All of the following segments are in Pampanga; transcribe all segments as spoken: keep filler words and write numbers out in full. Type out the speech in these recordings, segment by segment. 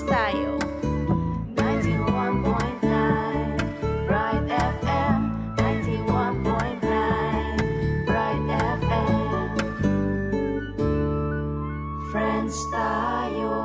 tayo. Ninety-one point nine Bright F M, ninety-one point nine Bright F M. Friends tayo.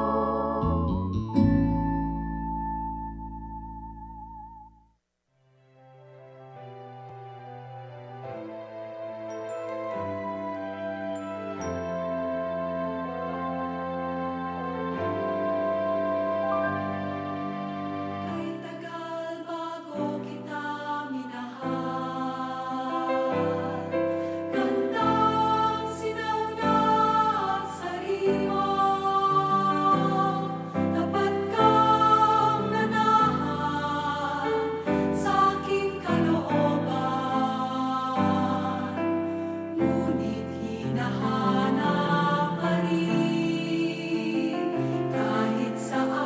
Kay tagal bago kita minahal, gandang sinauna at sariwa. Tapat kang nanahan sa aking kalooban, ngunit hinahanap pa rin kahit saan.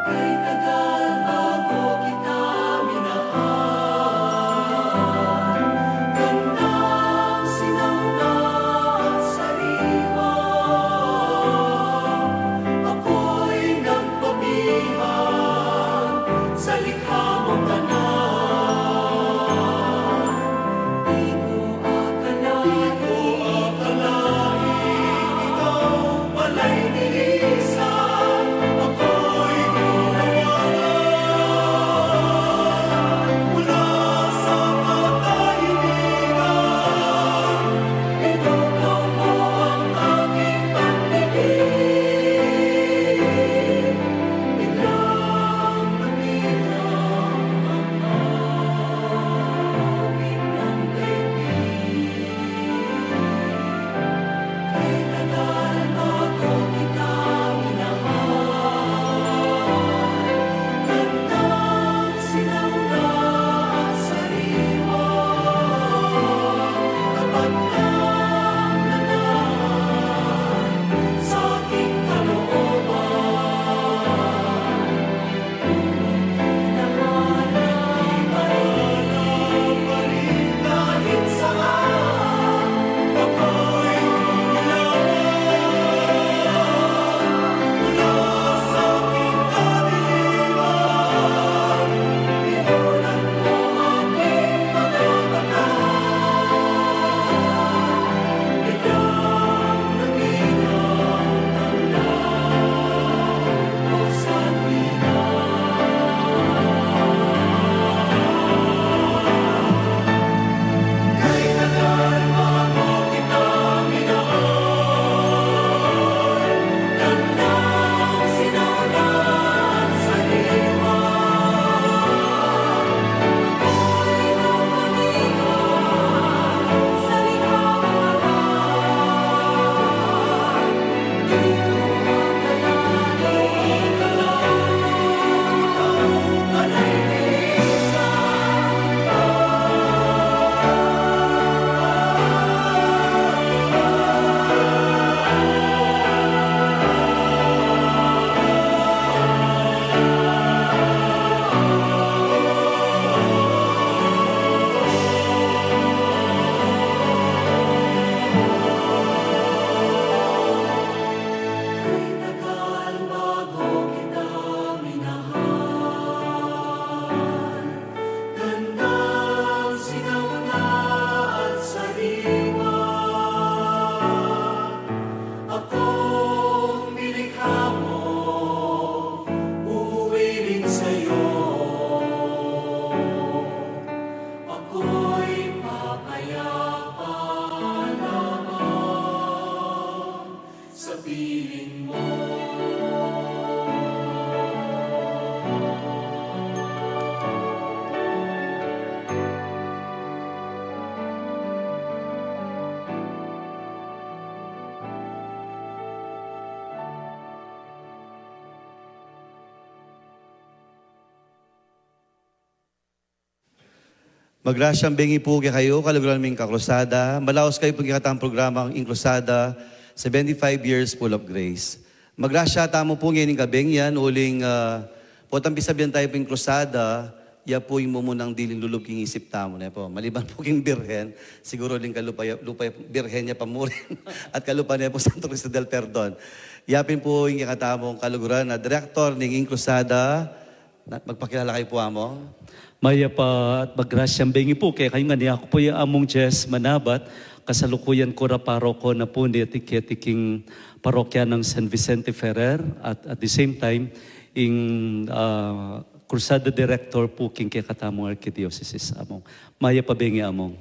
Kay tagal bago kita minahal, gandang sinauna at sariwa. Ako'y nagpabihag sa likha mong tanan. Di ko akalain, di ko akalain ikaw pala'y nilisan. Ako'y nanawagan mula sa katahimikan. Inukaw mo ang aking pandinig. Biglang luminaw ang awit ng daigdig. Kay tagal bago kita minahal, gandang sinauna at sariwa. Tapat kang nanahan sa aking kalooban. Kay tagal bago kita minahal, gandang sinauna at sariwa. Akong nilikha mo, uuwi rin sa'yo. Ako'y papayapa lamang sa piling mo. Magrasyang bengi pu kekayu, kaluguran ming kakrusada. Malaus kayu pu kekatang programang Ing Krusada, seventy-five Years Full of Grace. Magrasya tamu pu ngening kabengi yan, uling, ah, potang pisabyan tamu pu ing krusada, Ya pu ing mumunang diling lulub king isip tamu, ne pu. Maliban pu king Birhen, siguru ding kalupa, lupa, Birhen ya pa murin at kalupa ne pu Santo Cristo del Perdon. Ya pin pu ing kekatamung kaluguran a direktor ning Cruzada. Na, magpakilala kayu pu, Among. Mayap a at magrasyang bengi pu kekayu ngan. Aku pu i Among Jess Manabat, kasalukuyan kura paroko na pu niti keti king parokya nang San Vicente Ferrer at, at the same time, ing, ah, Cruzada Director pu king kekatamung arkidiosesis, Among. Mayap a bengi, Among.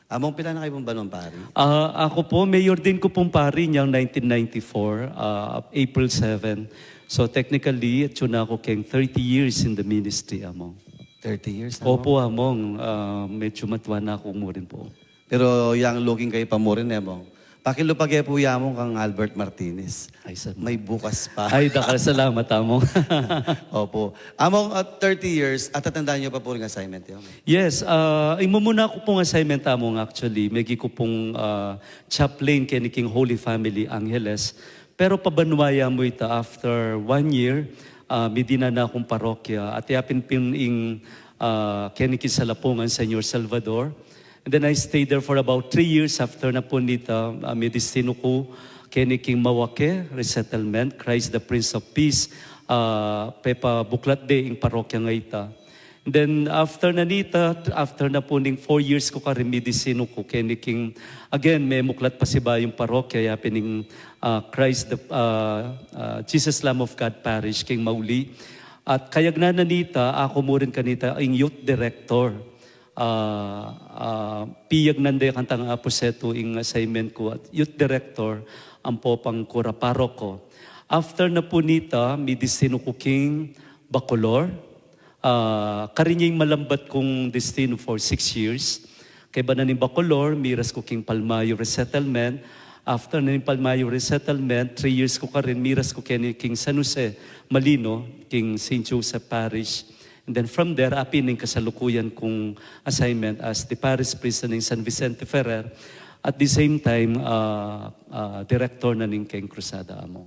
Among, pila na kayu pung banwang pari? Ah, aku pu, mei-ordain ku pung pari inyang nineteen ninety-four, ah, April seven. So, technically, atyu na ku keng thirty years in the ministry, Among. Thirty years, Among? Opu, Among. Ah, medyu matua na ku murin pu. Pero yang luking kayu pa murin, e, Among. Pakilupag ye pu ya, Among, kang Albert Martinez. Ay, sir. May bukas pa. Ay, dakal a salamat, Among. Opu. Among, at thirty years, atatandaan yu pa pu ring assignment yu? Yes, ah, ing mumuna ku pung assignment, Among, actually, megi ku pung, ah, chaplain keni king Holy Family, Angeles. Pero pabanua ya mu ita, after one year, ah, midinan na kung parokya. At ya pin pin ing, ah, keni king Salapungan, Señor Salvador. And then I stayed there for about three years. After na pu nita, ah, midistinu ku keni king Mawaque Resettlement, Christ the Prince of Peace, ah, pepabuklat de ing parokya nga ita. And then after na nita, after na pu ning four years ku karin, midistinu ku keni king, again, memuklat pasibayung parokya, ya pin ing, ah, Christ the, ah, ah, Jesus Lamb of God Parish, king Mauli. At kayagnan na nita, aku murin kanita ing youth director. Ah, ah, piyagnan de kantang apusetu ing assignment ku at youth director, ampo pang kura paroko. After na pu nita, midistinu ku king Bacolor. Ah, karin ya ing malambat kung distinu for six years. Kaybat na ning Bacolor, miras ku king Palmayo Resettlement. After na ning Palmayo Resettlement, three years ku karin, miras ku keni king San Jose, Malino, king Saint Joseph Parish. And then from there, apin ing kasalukuyan kung assignment as the parish priest ning San Vicente Ferrer, at the same time, ah, ah, director na ning keng Cruzada, Among.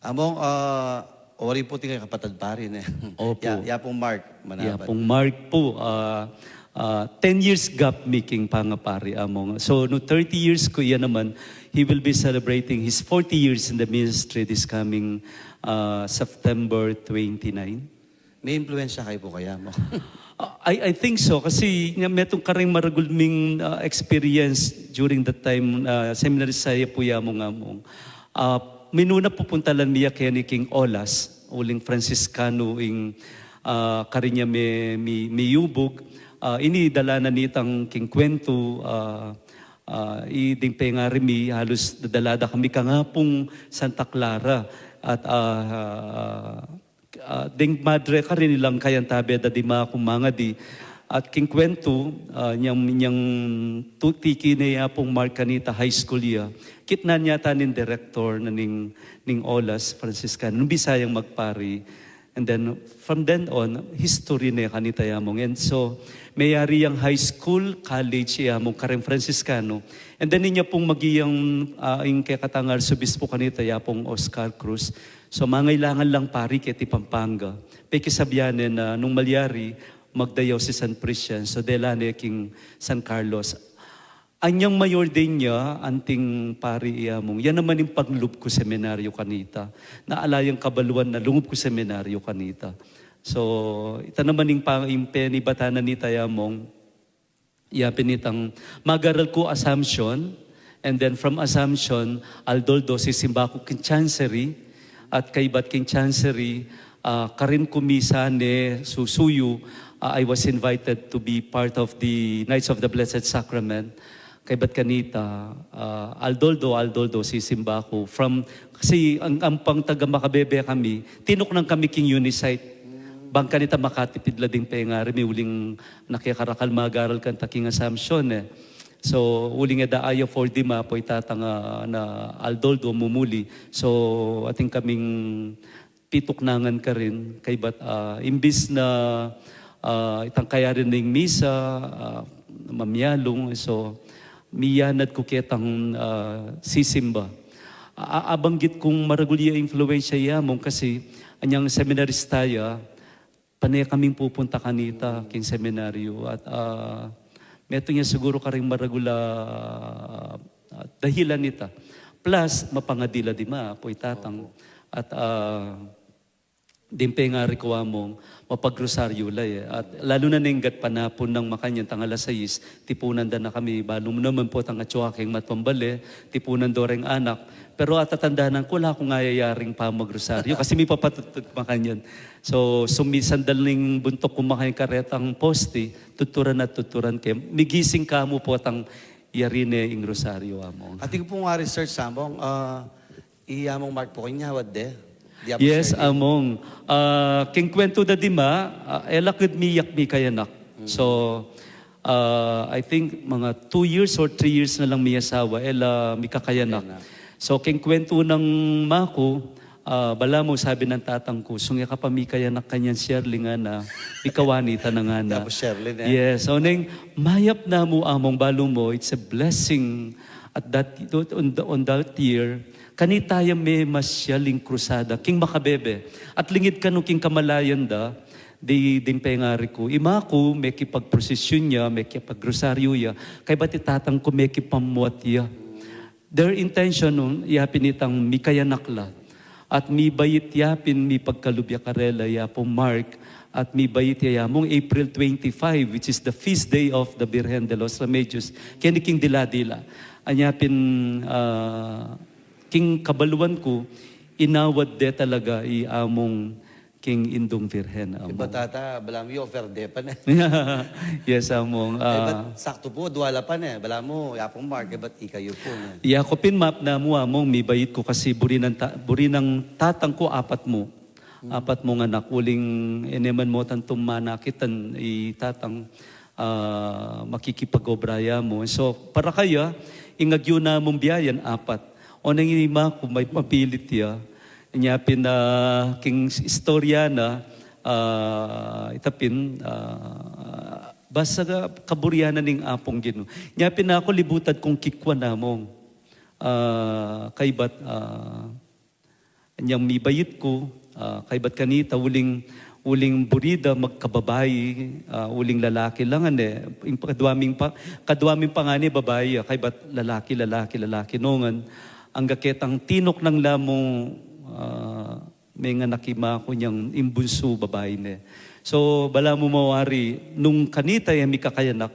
Among, ah, wari pu ing kapatad pari, ne? Opo. Ya, ya pung Mark, ya manabat. Pung Mark pu, ah, ah, ten years gap mi king pangapari, Among. So, no, thirty years ku, iya naman, he will be celebrating his forty years in the ministry this coming, ah, September twenty-nine. May impluensya kayu pu kaya, Among? Ah, I, I think so. Kasi nga, metung karing maragul ming, ah, experience during that time, ah, seminarista ya pu ya, Among, Among. Ah, minuna pupuntalan mi ya keni king Olas, uling Franciscano ing, ah, karin ya me, mi, miyubug. Ah, ini dala na nitang king kwentu, ah, ah, i ding pengari mi, halus dadala da kami kang Apung Santa Clara. At, ah, ah, ah, ding madre karin, ilang kayantabe da dima kung mangadi. At king kwentu, ah, inyang, inyang tu-, tiki ne i Apung Mark kanita, high school ya. Kitnan yata ning director na ning, ning Olas Franciscano, nung bisa yang magpari. And then, from then on, history ne kanita ya, Among. And so, meyari yang high school, college ya, Among, kareng Franciscano. And then, inya pung maging, ah, ing kekatang arsobispo kanita ya, Apung Oscar Cruz. So, mangailangan lang pari keti Pampanga. Pekisabyan ne na nung malyari, magdiocesan priest yan. So, dela ne king San Carlos. Anyang ma-ordain ya, anting pari ya, Among. Yan naman ing panglub ku seminaryo kanita. Na ala yang kabaluan na lungub ku seminaryo kanita. So, ita naman ing pa-, ing penibatan na nita ya, Among. Ya pin itang mag-aral ku Assumption, and then from Assumption, aldo-aldo sisimba ku king Chancery, at kaybat king Chancery, ah, karin ku misa ne susuyu, ah, I was invited to be part of the Knights of the Blessed Sacrament. Kaybat kanita, ah, aldo-aldo, aldo-aldo sisimba ku. From, kasi ang, ang pang taga Macabebe kami, tinuknang kami king Unisite. Bang kanita makatipid la ding pengari mi uling nakekarakal mag-aral kanta king Assumption, e. So, uling e da aya afford dima, pota itang, ah, na aldo-aldo mumuli. So, atin kaming pituknangan karin, kaybat, ah, imbis na, ah, itang kayari ning misa, ah, mamialung, so, miyanad ku ketang, ah, sisimba. A-, abanggit kung maragul ya impluensya ya, Among, kasi anyang seminarista ya, pane kaming pupunta kanita, king seminaryo. At, ah, metung ya siguru karing maragul a, ah, dahilan nita. Plus, mapangadi la dima, Apo, i Tatang. Opo. At, ah, ding pengari ku, Among, mapagrosaryo la, e. At lalu na neng gat panapun nang makanyan, tang alas sais, tipunan da na kami, balu mu naman, potang atiu keng matwang bale, tipunan do reng anak. Pero atatandanan ku, ala kung ayayaring pamagrosaryo kasi mipapatudtud makanyan. So, sumisandal ning buntuk ku makanyan karetang poste, tuturan at tuturan ke. Migising ka mu potang yari ne ing rosaryo, Among. Atin ku pung, ah, research, Among, ah, i Among Mark pu kanya, wad de? Di Apo Yes, Shirley? Among. Ah, king kwentu da dima, ah, e la kud miyak mikayanak. Mm. So, ah, I think mga two years or three years na lang miyasawa, e la mikakayanak. Kayanak. So, king kwentu nang maku, ah, balamu sabi nang tatang ku, "Sung e ka pa mikayanak kanyan, Shirley," ngana, "mikawani ta na," ngana. Tapos Shirley, ne? Yes. So, neng, mayap na mu, Among, balu mu, it's a blessing. At that, on, on that year, kanita ya memasyal ing krusada, king makabebe. At lingid kanu king kamalayan da, di, ding pengari ku. I maku, mekipagprosesyon ya, mekipagrosaryo ya, kaybat i tatang ku mekipamuat ya. Their intention, no, yapin itang mikayanak la. At mibait yapin, mipagkalub ya karela, i Apung Mark, at mibait ya, Among, April twenty-five, which is the feast day of the Birhen de los Remedios, keni king dila-dila. Anya pin, ah, king kabaluan ku, inawad de talaga i Among king Indung Birhen, Among. Ibat ata, balamu i-offer de pa ne. Yes, Among. Ay, ah, ibat saktu pu, dua la pa ne. Balamu, i Apung Mark, ibat ikayu pu ne. Iya ku pin mapna mu, Among, mibait ku kasi buri nang ta-, buri nang tatang ku apat mu. Hmm. Apat mung anak, uling e ne man mu tantum manakitan i tatang, ah, makikipag-obra ya mu. So, para kaya, ing agyu namung biayan, apat. Oneng i maku, may mapilit ya. Nya pin, ah, king istorya na, ah, ita pin, ah, basta ka-, kaburian na ning Apung Ginu. Nya pin aku libutad kung kikwa, Among. Ah, kaybat, ah, nyang mibait ku, ah, kaybat kanita, uling, uling buri da magkababai, ah, uling lalaki la ngan e. Ing pa-, kadwa ming pa-, kadwa ming pangani babai, ah, kaybat lalaki, lalaki, lalaki, nongan. Angga ketang tinuknang la mu, ah, menganak i maku nyang ing bunsu babai ne. So, balamu mawari, nung kanita ya mikakayanak,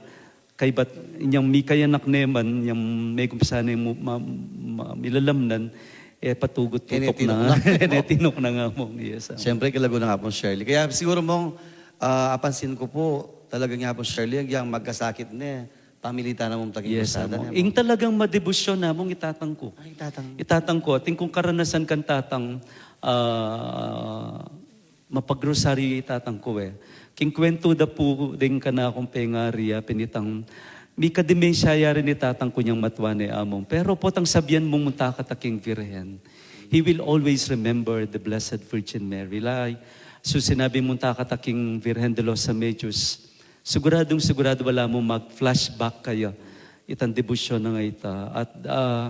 kaybat nyang mikayanak ne man, nyang megumpisa ne mu-, ma-, ma-, milalamnan, e patugut tutuk na. E ne tinuknang. E ne tinuknang, Among, yes, Among. Siyempre, kalagu na nga pung Shirley. Kaya siguro, Mong, ah, apansin ku pu, talaga nga pung Shirley, yang magkasakit ne, pamilitan na mung taging Yes, krusada Among. Ne, Mong? Ing talagang madebosyon, Among, i tatang ku. Ay, tatang. I tatang ku, atin kung karanasan kang tatang, ah, mapagrosaryo i tatang ku e. King kwentu da pu ding kanakung pengari ya pin itang mikademensya ya rin i tatang ku nyang matwa ne, Among. Pero potang sabian mung munta kata king Virgen, he will always remember the Blessed Virgin Mary. Lai, so sinabi munta kata king Virgen de los Remedios, siguradung siguradu balamu mag-flashback kaya itang debosyon na ngana ita. At, ah,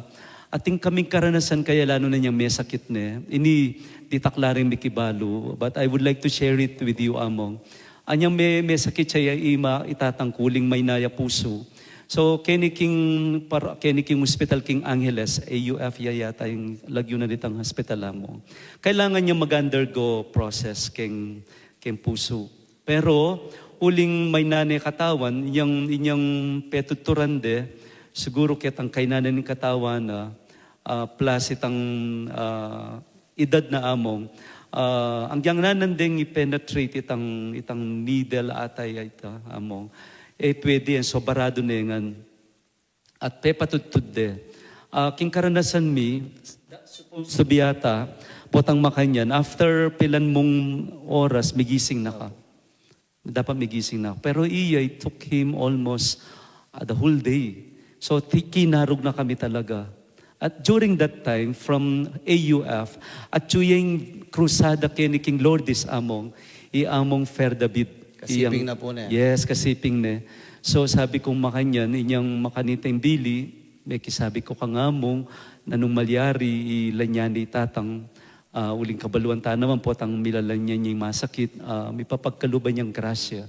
atin kaming karanasan kaya lalu na nyang mesakit ne. Ini ditak la ring mikibalu, but I would like to share it with you, Among. Anyang me-, mesakit ya i ma-, i tatang ku, uling mayna ya pusu. So, keni king par-, keni king hospital king Angeles, A U F ya yata ing lagyu na ditang hospital, Among. Kailangan ya mag-undergo process keng, keng pusu. Pero uling mayna ne katawan, inyang, inyang petuturan de, siguru ketang kaynan na ning katawan na, ah, plus itang, ah, edad na, Among, ah, agyang nanan deng i-penetrate itang, itang needle ata ya ita, Among. E pwede yan, so baradu ne ngan. At pepatudtud de. Ah, king karanasan mi, supposed to be ata, potang makanyan, after pilan mung oras, migising na ka. Dapat migising na ka. Pero iya, it took him almost, ah, the whole day. So, ti-, kinarug na kami talaga. At during that time, from A U F, at yung krusada keni king Lourdes, Among, i Among Fer David. Kasiping na pu ne. Yes, kasiping ne. So, sabi kung makanyan, inyang makanita ing bili, mekisabi ku kang Among, nanung malyari, i lanyan i tatang, Ah, uling kabaluan ta naman potang milalan ya ing masakit, ah, mipapagkalub ya ning grasya.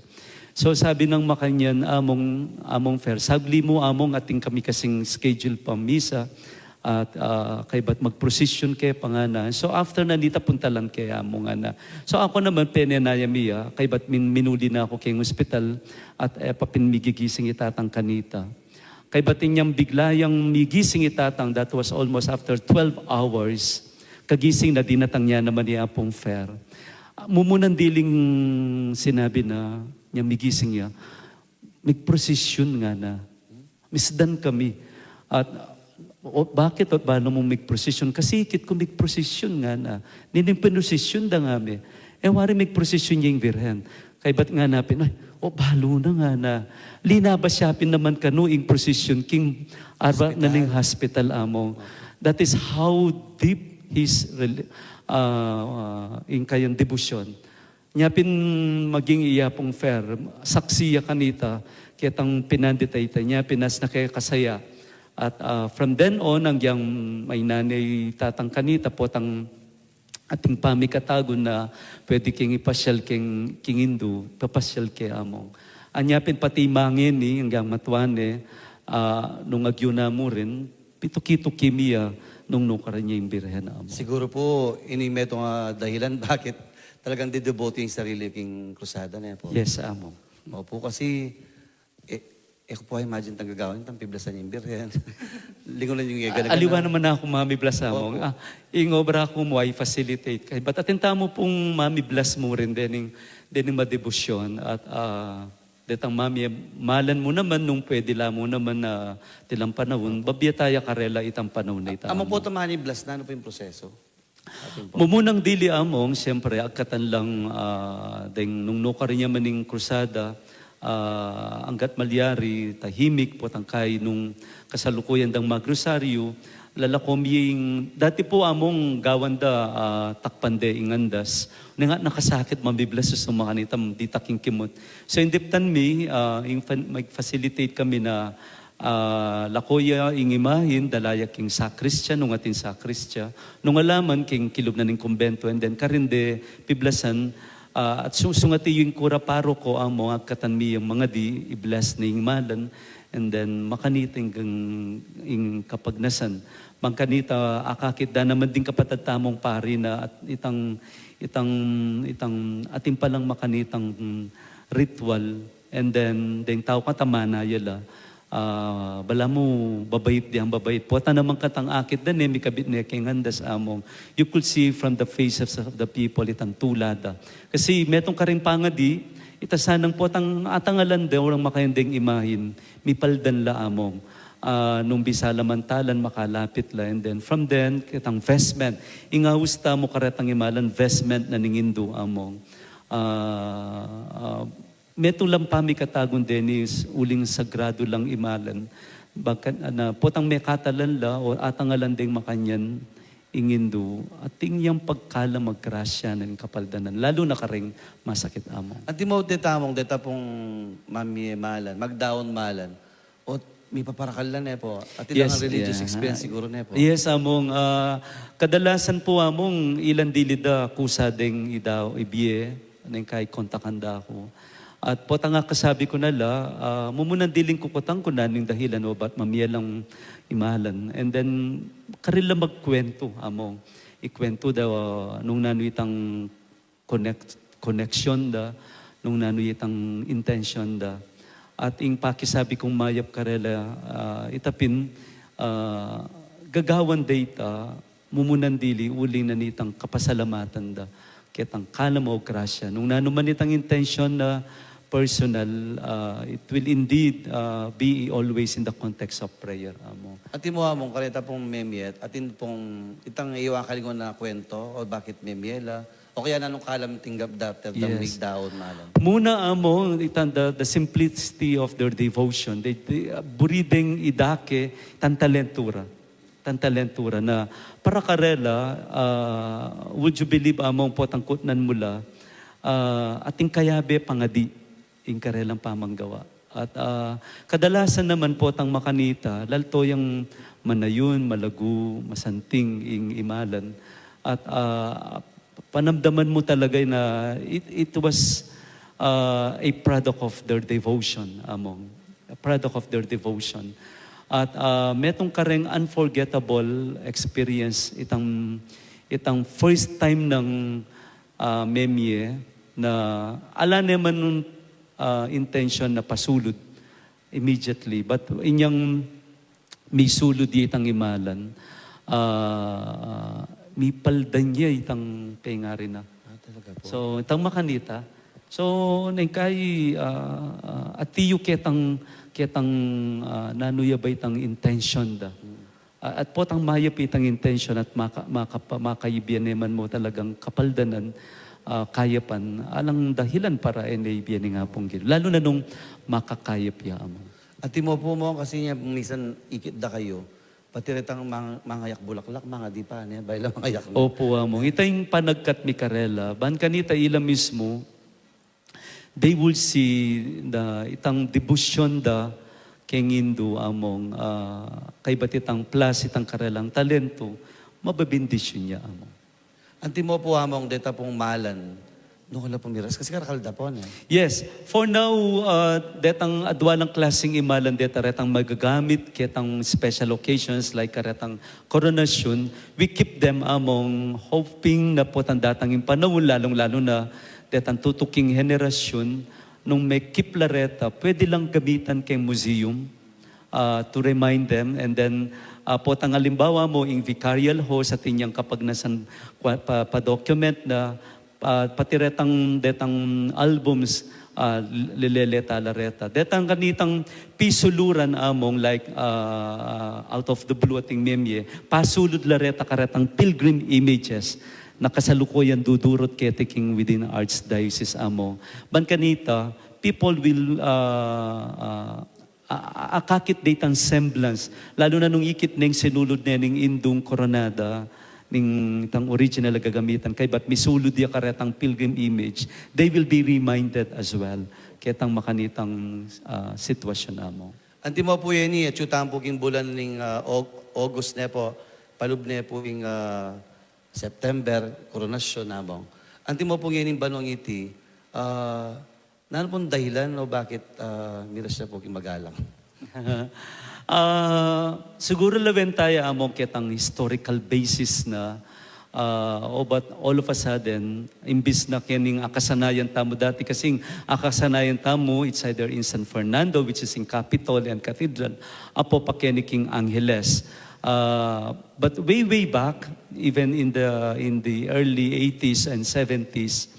So, sabi nang makanyan, "Among, Among Fer, sagli mu, Among, atin kami kasing schedule pang misa, at, ah, kaybat magprosesyon ke pa," ngana. So, after na nita, punta lang ke, Among, ngana. So, aku naman, pene na ya mi, ah, kaybat min-, minuli na ku keng ospital, at, eh, papin migigising i tatang kanita. Kaybat inyang bigla yang migising i tatang, that was almost after twelve hours. Kagising na, dinatang ya naman i Apong Fer. Ah, mumunang diling sinabi na, inyang migising ya, "Migprosesyon," ngana. Misdan kami. At, "O, bakit? Ot balu mung migprosesyon?" "Kasi ikit ku migprosesyon," ngana. "Nining pinrosesyon da," ngana. "E, wari migprosesyon ya ing Birhen." Kaybat ngana pin, "Ay, o, balu na," ngana. Linabas ya pin naman kanu ing prosesyon king arbat na ning hospital, Among. That is how deep his rel-, ah, ah, ing kayang debosyon. Nya pin maging i Apong Fer, saksi ya kanita, ketang pinandit a ita, nya pin as na kaya kasaya. At, ah, from then on, anggyang maina ne i tatang kanita, potang atin pamikatagun na pwede keng ipasyal keng, keng Indu, papasyal ke, Among. Anya pin pati i mangeni, anggyang matua ne, ah, nung agyu na mu rin, pituki-tuki mi ya nung nukarin ya ing Birhen, Among. Siguro pu, ini metung a dahilan bakit talagang dedeboto ing sarili king krusada, ne pu? Yes, Among. Opu, kasi, e, e ku pu a-imagine itang gagawan, itang piblasan ya ing Birhen. Lingunan yu ing gana-gana. Aliwa naman aku mamiblas, Among. Opu. Ah, ing obra ku mu ay facilitate. Kaybat atin tamu pung mamiblas mu rin dening, dening madebosyon at, ah, detang mami-, malan mu naman nung pwede la mu naman na tilang panaun, babie ta ya karela itang panaun a ita. Among pu, itang mamiblas na, nanu pu ing proseso? Atin pu. Mumunang dili, Among, siyempre, agkatan lang, ah, deng nung nukarin ya man ing krusada, ah, anggat malyari, tahimik, potang kay nung kasalukuyan dang magrosaryu, lalako mi ing, dati pu, Among, gawan da, ah, takpan de ing andas. Nung nakasakit, mamiblas, susuma kanita, ditak ing kimut. So, indiptan mi, ah, ing fan-, mag-facilitate kami na, ah, lako ya ing imahin, dala ya king sakristia, nung atin sakristia, nung ala man king kilub na ning kumbento, and then karin de piblasan, ah, at su-, sungati yu ing kura paroko, Among, agkatan mi yang mangadi, i-bless ne ing malan, and then makanita ing, ing kapagnasan. Makanita, akakit da naman ding kapatad tamung pari na at itang, itang, itang, atin palang makanitang, mm, ritual. And then, deng tau katamana ya la, ah, balamu babait, deng babait. Pota naman katang akit da ne, mikabit ne keng andas, Among. You could see from the faces of the people, itang tula da. Kasi metung karing pangadi, ita sanang potang atangalan de, orang makayan deng imahin, mipaldan la, Among. Ah, nung bisa la mantalan, makalapit la. And then, from then, ketang vestment. Ing aus tamu karetang imalan, vestment na ning Indu, Among. Ah, ah, metung lang pamikatagun denis, uling sagrado lang imalan. Bakit, ah, na, potang mekatalan la, o atangalan deng makanyan, ing Indu, atin yang pagkalam a grasya ning kapaldanan, lalu na karing masakit, Among. Anti mo, deta, Among, deta pung mamimalan, magdaun malan, o mipaparakal la, ne pu? Atin lang religious experience siguro, ne pu? Yes, Among. Ah, kadalasan pu, Among, ilan dili da kusa deng idau, ibie, neng kai kontakan da ku. At potang akasabi ku na la, ah, mumunang diling kukutan ku na ning dahilan o bat mamie lang imalan. And then, karela magkwentu, Among. Ikwentu da, ah, nung nanu itang connect-, connection da, nung nanu itang intention da. At ing pakisabi kung mayap karela, ah, ita pin, ah, gagawan da ita, mumunan dili, uling na nitang kapasalamatan da ketang kalam o grasya. Nung nanu man itang intention na personal, ah, it will indeed, ah, be always in the context of prayer, Among. Atin mo, Among, kareta pung memiet, atin pung itang iwa kalingon na kwento, o bakit memiela, o kaya nanung kalam tinggap da, tertang migdaun malam. Muna, Among, itang the, the simplicity of their devotion. They, they, ah, buri deng idake, itang talentura. Itang talentura na para karela, ah, would you believe, Among, potang kutnan mu la, ah, atin kayabe pangadi ing karelang pamanggawa. At, ah, kadalasan naman potang makanita, lalto yang manayun, malagu, masanting ing imalan. At, ah, panamdaman mo talaga na it, it was, ah, a product of their devotion, Among. A product of their devotion. At, ah, metung kareng unforgettable experience itang, itang first time nang, ah, memye na ala ne man nung, ah, intention na pasulud immediately. But inyang misulud ya itang imalan, ah, mipaldan ya itang pengari na. Ah, talaga po. So, itang makanita. So, neng kai, ah, ah, atiyu ketang, ketang, ah, nanu ya ba itang intention da. Mm. Ah, at potang mayap itang intention at maka-, makapa-, makayibie ne man mo talagang kapaldanan, ah, kayapan, alang dahilan para e ne ibie ning Apung Ginu. Lalo na nung makakayap ya, Among. Antimo pu mo, kasi nya minsan ikit da kayu, pati retang mang-, mangayak bulaklak, mangadi pa, ne, bayu la mangayak na. Opu, Among. Ita ing panagkat mi karela, ban kanita ila mismu, they will see the, itang debosyon da keng Indu, Among, ah, kaybat itang plus, itang karelang talentu, mabebendisyun ya, Among. Antimo pu, Among, deta pung malan, nung kala pumiras, kasi karakal da pu, ne? Yes. For now, ah, detang adwa lang klaseng imalan deta, retang magagamit ketang special occasions like karetang koronasyon, we keep them, Among, hoping na potang datang ing panaun, lalung-lalu na detang tutuking henerasyon, nung me-keep la reta, pwede lang gamitan keng museum, ah, to remind them. And then, ah, potang alimbawa mo, ing vicarial host, atin yang kapagnasan, kwa-, pa, pa-document na, ah, pati retang, detang albums, ah, lilele ta la reta. Detang kanitang pisuluran, Among, like, ah, Out of the Blue ating memye, pasulud la reta karetang pilgrim images na kasalukuyan dudurut keti king within Archdiocese, Among. Ban kanita, people will, ah, ah, a-, a-, akakit detang semblance, lalu na nung ikit neng sinulud ne ning Indung koronada, ning itang original a gagamitan, kaybat misulud ya karetang pilgrim image, they will be reminded as well ketang makanitang, ah, sitwasyon, Among. Antimo pu yeni, atyu tamu pu king bulan ning, ah, Aug-, August ne pu, palub ne pu ing, ah, September, koronasyon, Among. Antimo pu ngeni ing banwang iti, ah, nanu pung dahilan o bakit, ah, miras ya pu king magalang? Ah, siguru lawen ta ya, Among, ketang historical basis na, ah, o ba't all of a sudden, imbis na kening akasanayan tamu dati, kasing akasanayan tamu, it's either in San Fernando, which is in Capitol and Cathedral, apo pa keni king Angeles. Ah, but way, way back, even in the, in the early eighties and seventies,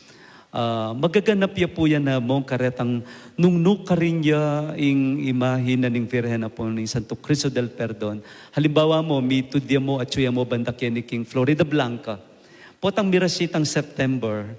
ah, magaganap ya pu yan, Among, karetang nung nukarin ya ing imahe na ning Virgen apo ning Santo Cristo del Perdon. Halimbawa mo, mitud ya mo, atyu ya mo banda keni king Floridablanca. Potang miras ya itang September,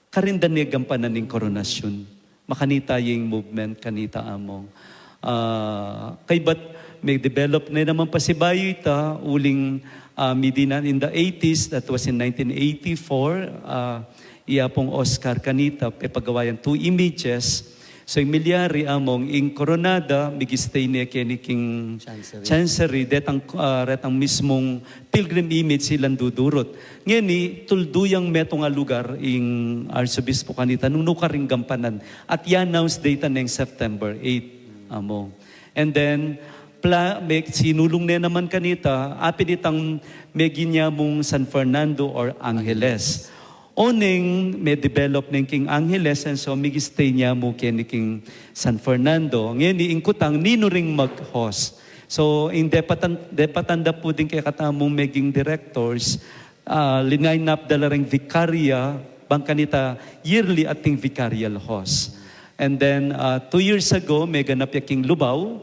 karin da ne gampanan ing koronasyon. Makanita ya ing movement kanita, Among. Ah, kaybat me-develop ne naman pasibayu ita, uling, ah, midinan in the eighties, that was in nineteen eighty-four, ah, iya pung Oscar kanita, pepagawa yang two images. So, ing milyari, Among, ing koronada, migstay ne keni king Chancery. Chancery, detang, ah, retang mismung pilgrim image ilang dudurut. Ngeni, tuldu yang metung a lugar ing arsobispo kanita nung nukarin gampanan. At i-announce da ita neng September eight, Among. And then, pla-, me-, sinulung ne naman kanita, apin itang meging ya mung San Fernando or Angeles. Oneng me-develop neng king Angeles, and so migstay ne mu keni king San Fernando. Ngeni ing kutang ninu ring mag-host. So, ing depatan, depatan da pu ding kekatamung meging directors, ah, line up da la ring vicaria, bang kanita yearly ating vicarial host. And then, ah, two years ago, meganap ya king Lubao,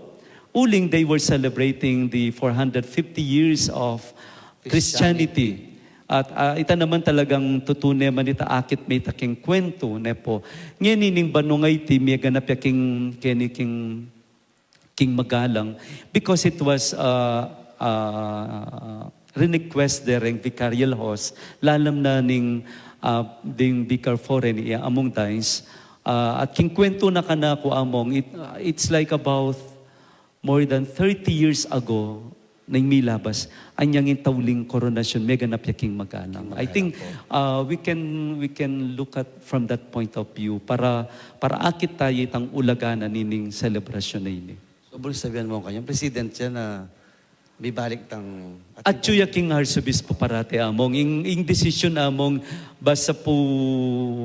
uling they were celebrating the four hundred fifty years of Christianity. Christianity. At, ah, ita naman talagang tutu ne man ita akit me ita king kwentu, ne pu. Ngeni ning banwang iti, meganap ya king, keni king, king magalang, because it was, ah, ah, rinequest de reng vicarial host, lalam na ning, ah, ding vicar foreign, iya Among Dines. Ah, at king kwentu na kanaku, Among, it, ah, it's like about more than thirty years ago, na ing milabas, anyang ing tauling koronasyon, meganap ya king magalang. I think, uh, we can, we can look at from that point of view para, para akit tayu itang ulaga na nining selebrasyon a ini. So, buri sabian mu kanya, president siya na bibalik tang Atyu ya king Arsobispo parati, Among. Ing, ing desisyon, Among, basta pu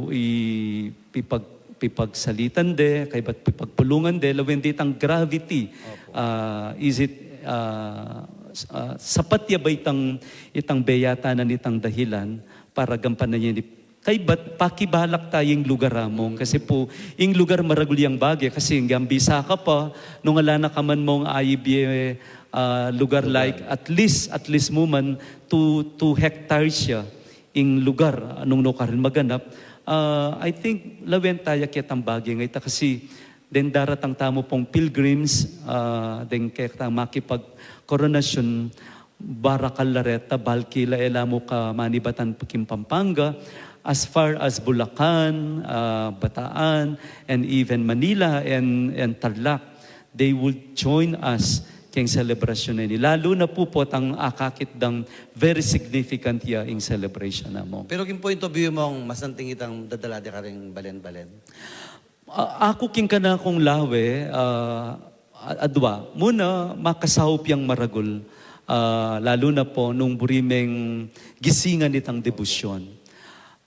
i pipag-, pipagsalitan de, kaybat pipagpulungan de, lawen de itang gravity. Opo. Ah, is it, ah, s-, ah, sapat ya ba itang, itang beyatan na nitang dahilan para gampanan ya ini? Kaybat pakibalak tayu ing lugar, Among, kasi pu ing lugar maragul yang bage, kasi ing bisa ka pa, nung ala na ka man mong aibie, ah, lugar like at least, at least mu man two, two hectares ya ing lugar, nung nukarin maganap. Ah, I think lawen taya ketang bage ngeni kasi deng daratang tamu pung pilgrims, ah, deng ketang makipagkoronasyon, barakal la reta, balki la e la mu ka manibatan king Pampanga, as far as Bulacan, ah, Bataan, and even Manila and, and Tarlac, they would join us king selebrasyon na ini. Lalu na pu potang akakit dang very significant ya ing celebration, Among. Pero king point of view mu, masanting itang dadala de karing balen-balen? Ah, aku king kanakung lawe, ah, a-, adwa. Muna, makasaup yang maragul, ah, lalu na pu nung buri meng gisingan itang debosyon.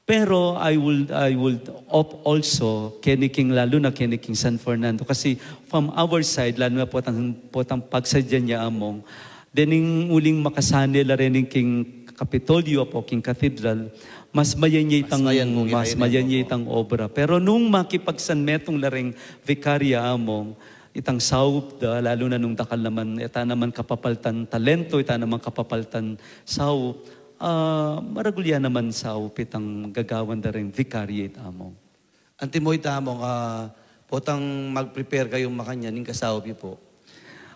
Pero I would, I would opt also, keni king, lalu na keni king San Fernando, kasi from our side, lalu na potang, potang pagsadya ne, Among, dening uling makasane la reni king Kapitolyo apo king Cathedral, mas mayan ya itang, mas mayan ya itang obra. Pero nung makipagsanmetung la reng vikarya, Among, itang saup da, lalu na nung dakal naman, e ta naman kapapaltan talento, e ta naman kapapaltan saup, ah, maragul ya naman saup itang gagawan da reng vicariate, Among. Antimo ita, Among, ah, potang mag-prepare kayu makanyan, ing kasaup yu pu?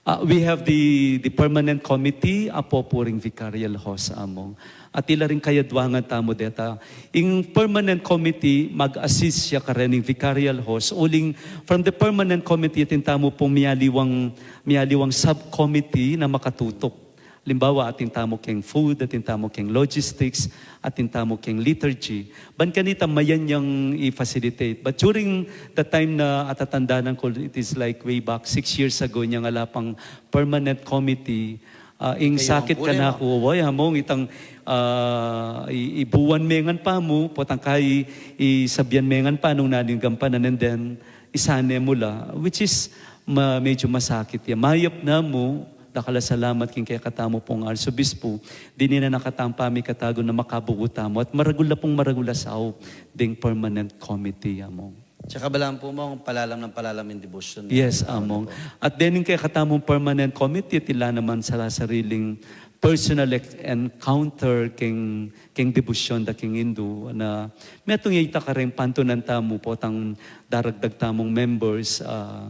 Ah, we have the, the permanent committee apo pu ring vicarial host, Among. At ila ring kayadwangan tamu deta. Ing permanent committee, mag-assist ya karening vicarial host. Uling from the permanent committee, atin tamu pung mialiwang, mialiwang subcommittee na makatutuk. Halimbawa, atin tamu keng food, atin tamu keng logistics, atin tamu keng liturgy. Ban kanita mayan yang i-facilitate. But during the time na atatandanan ku, it is like way back six years ago, nyang ala pang permanent committee, ah, ing sakit kanaku, way, Among, itang, ah, i-, ibuan me ngan pamu, potang kai, i-, isabian me ngan pa nung nanu ing gampanan, and then, isane mu la, which is, ma-, medyo masakit ya. Mayap na mu, dakal a salamat king kekatamu pung Arsobispo, dininan na katamu pamikatagun na makabuku tamu, at maragul la pung maragul a saup ding permanent committee, Among. Tsaka balan pu, Among, palalam nang palalam ing debosyon. Yes, Among. At dening kekatamung permanent committee, tila naman sala-sariling personal ex-, encounter king, king debosyon da king Indu, na metung ya ita kareng pantunan tamu potang daragdag tamung members, ah,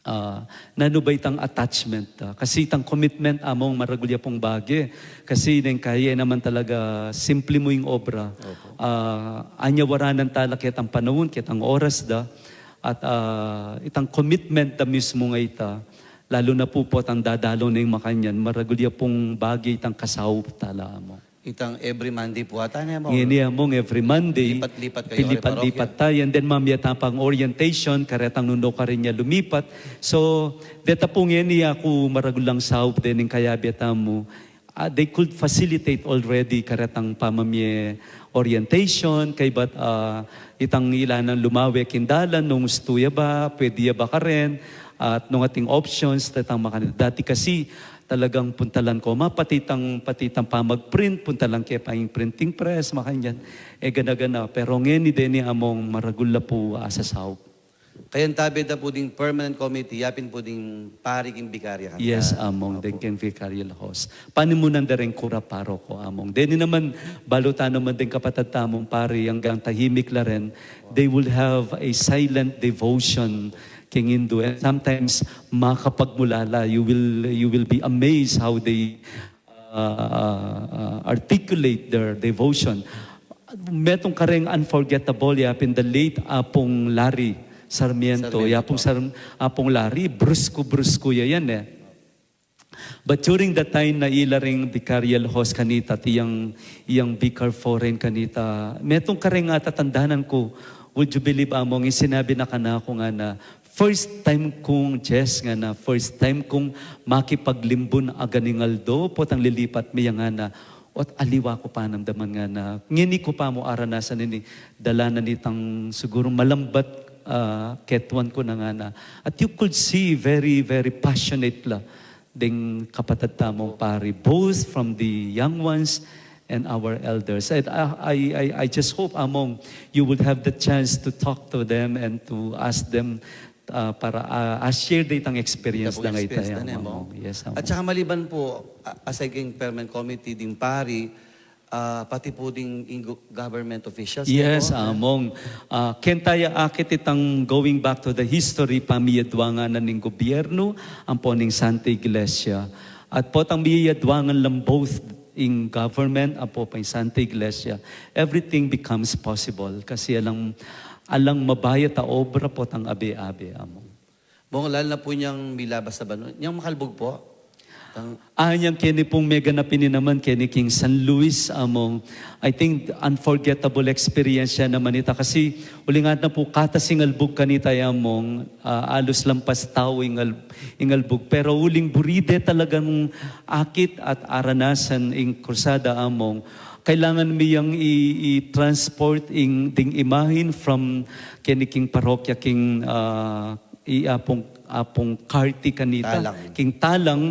ah, nanu ba itang attachment, ah, kasi itang commitment, Among, maragul ya pung bage. Kasi neng kaya naman talaga simple mu ing obra. Opo. Ah, anyawaranan tala ketang panaun, ketang oras da, at, ah, itang commitment da mismu nga ita, lalu na pu potang dadalung neng makanyan, maragul ya pung bage itang kasaup tala, Among. Itang every Monday pu ata, ne, Among? Ngeni, Among, every Monday. Lipat-lipat kayu, pilipat-lipat tayu. And then, mamie ta pang orientation, karetang nung nukarin ya lumipat. So, deta pu ngeni aku maragul lang saup dening kayabe tamu. Ah, they could facilitate already karetang pamamie orientation, kaybat, ah, itang ila nang lumawe king dalan, nung ustu ya ba, pwede ya ba karen, at nung ating options, detang makanyan. Dati kasi, talagang puntalan ko, ma, pati itang, pati itang pamag-print, puntalan ke pa ing printing press, makanyan. E gana-gana, pero ngeni deni, Among, maragul la pu asasaup. Kaya tabe da pu ding permanent committee, yapin pu ding pari king bikarya kanta. Yes, Among, deng king vicarial host. Panimunan da reng kura paroko, Among. Deni naman, balu ta naman deng kapatad tamung pari, anggang tahimik la rin, they will have a silent devotion king Indu. And sometimes, makapagmulala, you will, you will be amazed how they, uh, uh, articulate their devotion. Metung kareng unforgettable, yapin the late Apung Larry Sarmiento. Sarmiento. Yapung Sar-, Apung Larry, brusku-brusku ya yan, e. But during that time na ila ring vicarial host kanita, at iyang, iyang vicar foreign kanita, metung kareng atatandanan ku, would you believe, Among, ing sinabi na kanaku ngana, first time kung, Jess, ngana, first time kung makipaglimbun aganing aldo, potang lilipat mi, ngana, ot aliwa ku pa namdaman ngana, ngeni ku pa mu aranasan ini, dala na nitang siguru malambat, ah, ketuan ku na ngana. At you could see very, very passionate la ding kapatad tamung pari, both from the young ones and our elders. And I, I, I, I just hope, Among, you would have the chance to talk to them and to ask them, ah, para, ah, ah, share da itang experience da ngana, Among. Yes, Among. At saka maliban po, a-, aside keng permanent committee ding pari, ah, pati po ding ing go-, government officials, Yes, Among. Ah, keng taya akit itang going back to the history, pamiyadwa ngana ning gobyernu ampo ning Santa Iglesia. At potang miyadwa ngan lang both ing government ampo pa ing Santa Iglesia, everything becomes possible. Kasi alang, alang mabayat a obra potang abe-abe, Among. Bong, lalo na po niyang milabas na banua. Niyang Makalbug po? Tang- Ah, niyang keni pung meganap ini naman, keni king San Luis, Among. I think unforgettable experience ya naman ita kasi uling at na po katas ing albug kanita, Among, ah, alus lampas tau ing al-, ing albug. Pero uling buride talagang akit at aranasan ing krusada, Among. Kailangan mi yang i-, i-transport ing ding imahin from keni king parokya king, ah, i Apung, Apung Carti kanita. Talang. King Talang,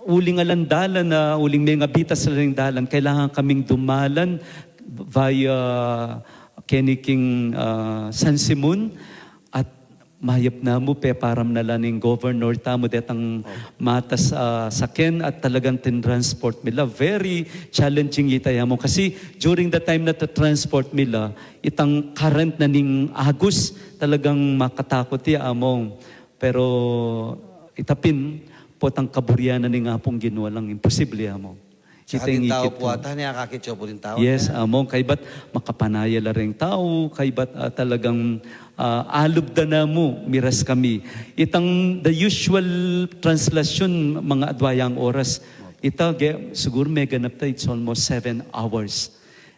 uling alang dalan na, uling mengabitas la ring dalan, kailangan kaming dumalan via keni king, ah, San Simon, at mayap na mu, peparam na la ning governor tamu detang matas, ah, saken at talagang tin-transport mi la. Very challenging ita, Among, kasi during the time na ta-transport mi la, itang current na ning agus, talagang makatakut ya, Among. Pero ita pin, potang kaburian na ning Apung Ginu, alang imposible, Among. Saka ita ing ikit tau po ata, ni akakit yu po rin tau. Yes, Among, kaybat makapanaya la ring tau, kaybat, ah, talagang, ah, alub da na mu, miras kami. Itang the usual translation, mga adwa yang oras. Ita, ge-, siguro meganap ta, it's almost seven hours.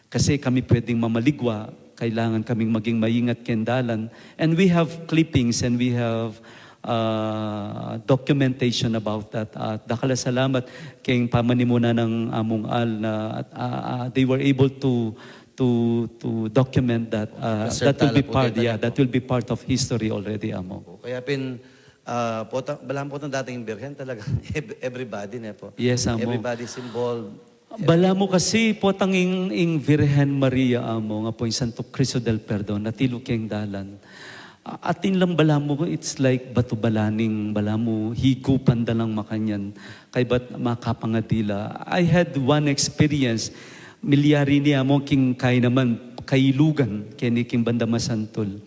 Kasi kami pwedeng mamaligwa, kailangan kaming maging maingat keng dalan. And we have clippings and we have, uh, documentation about that. At dakal a salamat keng pamanimuna nang Among Al na, at, uh, uh, they were able to, to, to document that. Uh, that will be part, yeah, that will be part of history already, Among. Kaya pin, ah, potang, balamu potang dating Birhen talaga, ev-, everybody, ne po? Yes, Among. Everybody's involved. Balamu kasi potang ing, ing Virgen Maria, Among, apo ing Santo Cristo del Perdon, atilu keng dalan. A-, atin lang balamu, it's like batu balaning balamu, higupan da lang makanyan, kaybat makapangadila. I had one experience, milyari ini, Among, king kaynaman, Kailugan, keni king banda Masantul.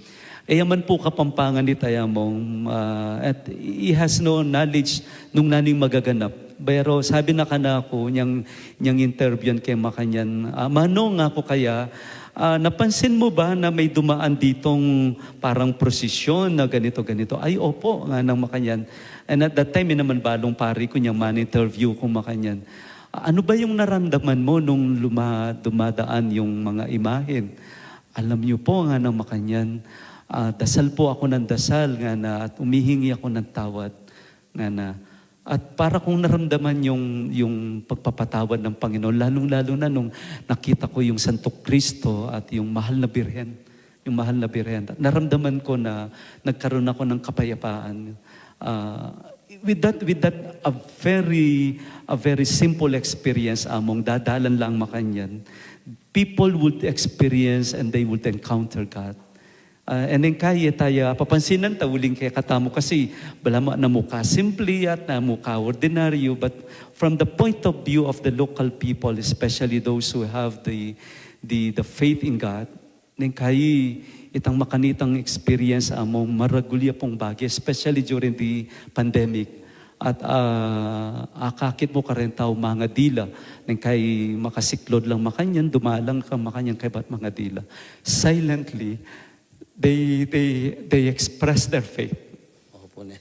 E ya man pu Kapampangan ita, Among, ah, at he has no knowledge nung nanung magaganap. Pero sabi na kanaku, nyang, nyang interviewan ke makanyan, ah, "Manong," aku kaya, ah, "napansin mo ba na may dumaan ditong parang prosesyon na ganito, ganito?" "Ay, opo," nganang makanyan. And at that time, e naman balung pari ku nyang man-interview ku makanyan. "Ano ba yung naramdaman mo nung luma-, dumadaan yung mga imahen?" "Alam niyo po," nganang makanyan, ah, "dasal po ako ng dasal," ngana, "at humihingi ako ng tawad," ngana. At para kong naramdaman yung, yung pagpapatawad ng Panginoon, lalong-lalo na nung nakita ko yung Santo Cristo at yung Mahal na Birhen. Yung Mahal na Birhen. Naramdaman ko na nagkaroon ako ng kapayapaan. Ah, with that, with that, a very, a very simple experience, Among, dadalan lang makanyan, people would experience and they would encounter God. Ah, and then kaya taya, papansinan ta uling kekatamu kasi balamu namu ka simple at namu ka ordinaryo, but from the point of view of the local people, especially those who have the, the, the faith in God, neng kai itang makanitang experience, Among, maragul ya pung bage, especially during the pandemic. At, ah, akakit mu kareng tau mangadila, neng kai makasiklod lang makanyan, dumalan ka makanyan kaybat mangadila. Silently, they, they, they express their faith. Opo na.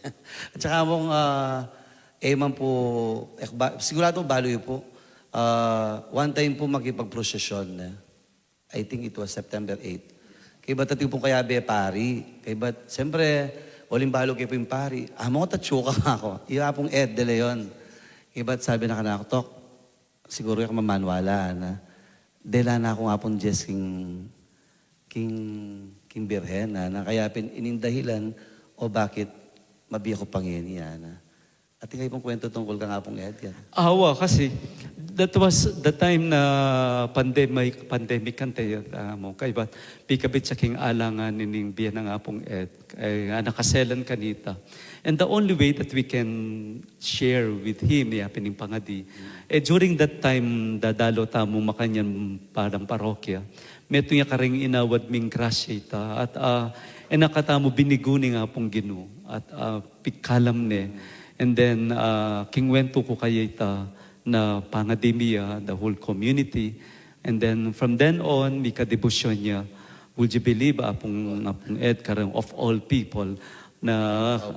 At saka, Among, ah, E man pu, e, ba, sigurado balu yu pu, ah, one time pu makipagprosesyon na. I think it was September eight. Kaybat atiu pung kayabe pari. Kaybat, siyempre, uling balu ke pu ing pari. Amo, tatsuka nga aku. Iya pung Ed de Leon. Kaybat sabi na kanaku, "Tok, siguru e ka mamanwala, ana. Dela na ku nga pung Diyos king, king, king Birhen, ana. Kaya pin, ining dahilan o bakit mabie ku pa ngeni, ana." Atin kayu pung kuwentu tungkul kang Apung Ed, yan. Awa, kasi that was the time na pandemic, pandemic kan te, ah, mo, kaybat pikabit ya king alangan ining bie nang Apung Ed, e, a nakaselan kanita. And the only way that we can share with him, ya pin ing pangadi. E, during that time, dadalu tamu makanyan parang parokya. Metung ya karing inawad ming grasya ita. At, ah, e na katamu binigu ning Apung Ginu. At, ah, pikalam ne. And then, ah, kingwentu ku kaya ita na pangadi mi ya, the whole community. And then, from then on, mika debosyon ya. Would you believe, Apung, Apung Ed, kareng of all people, na,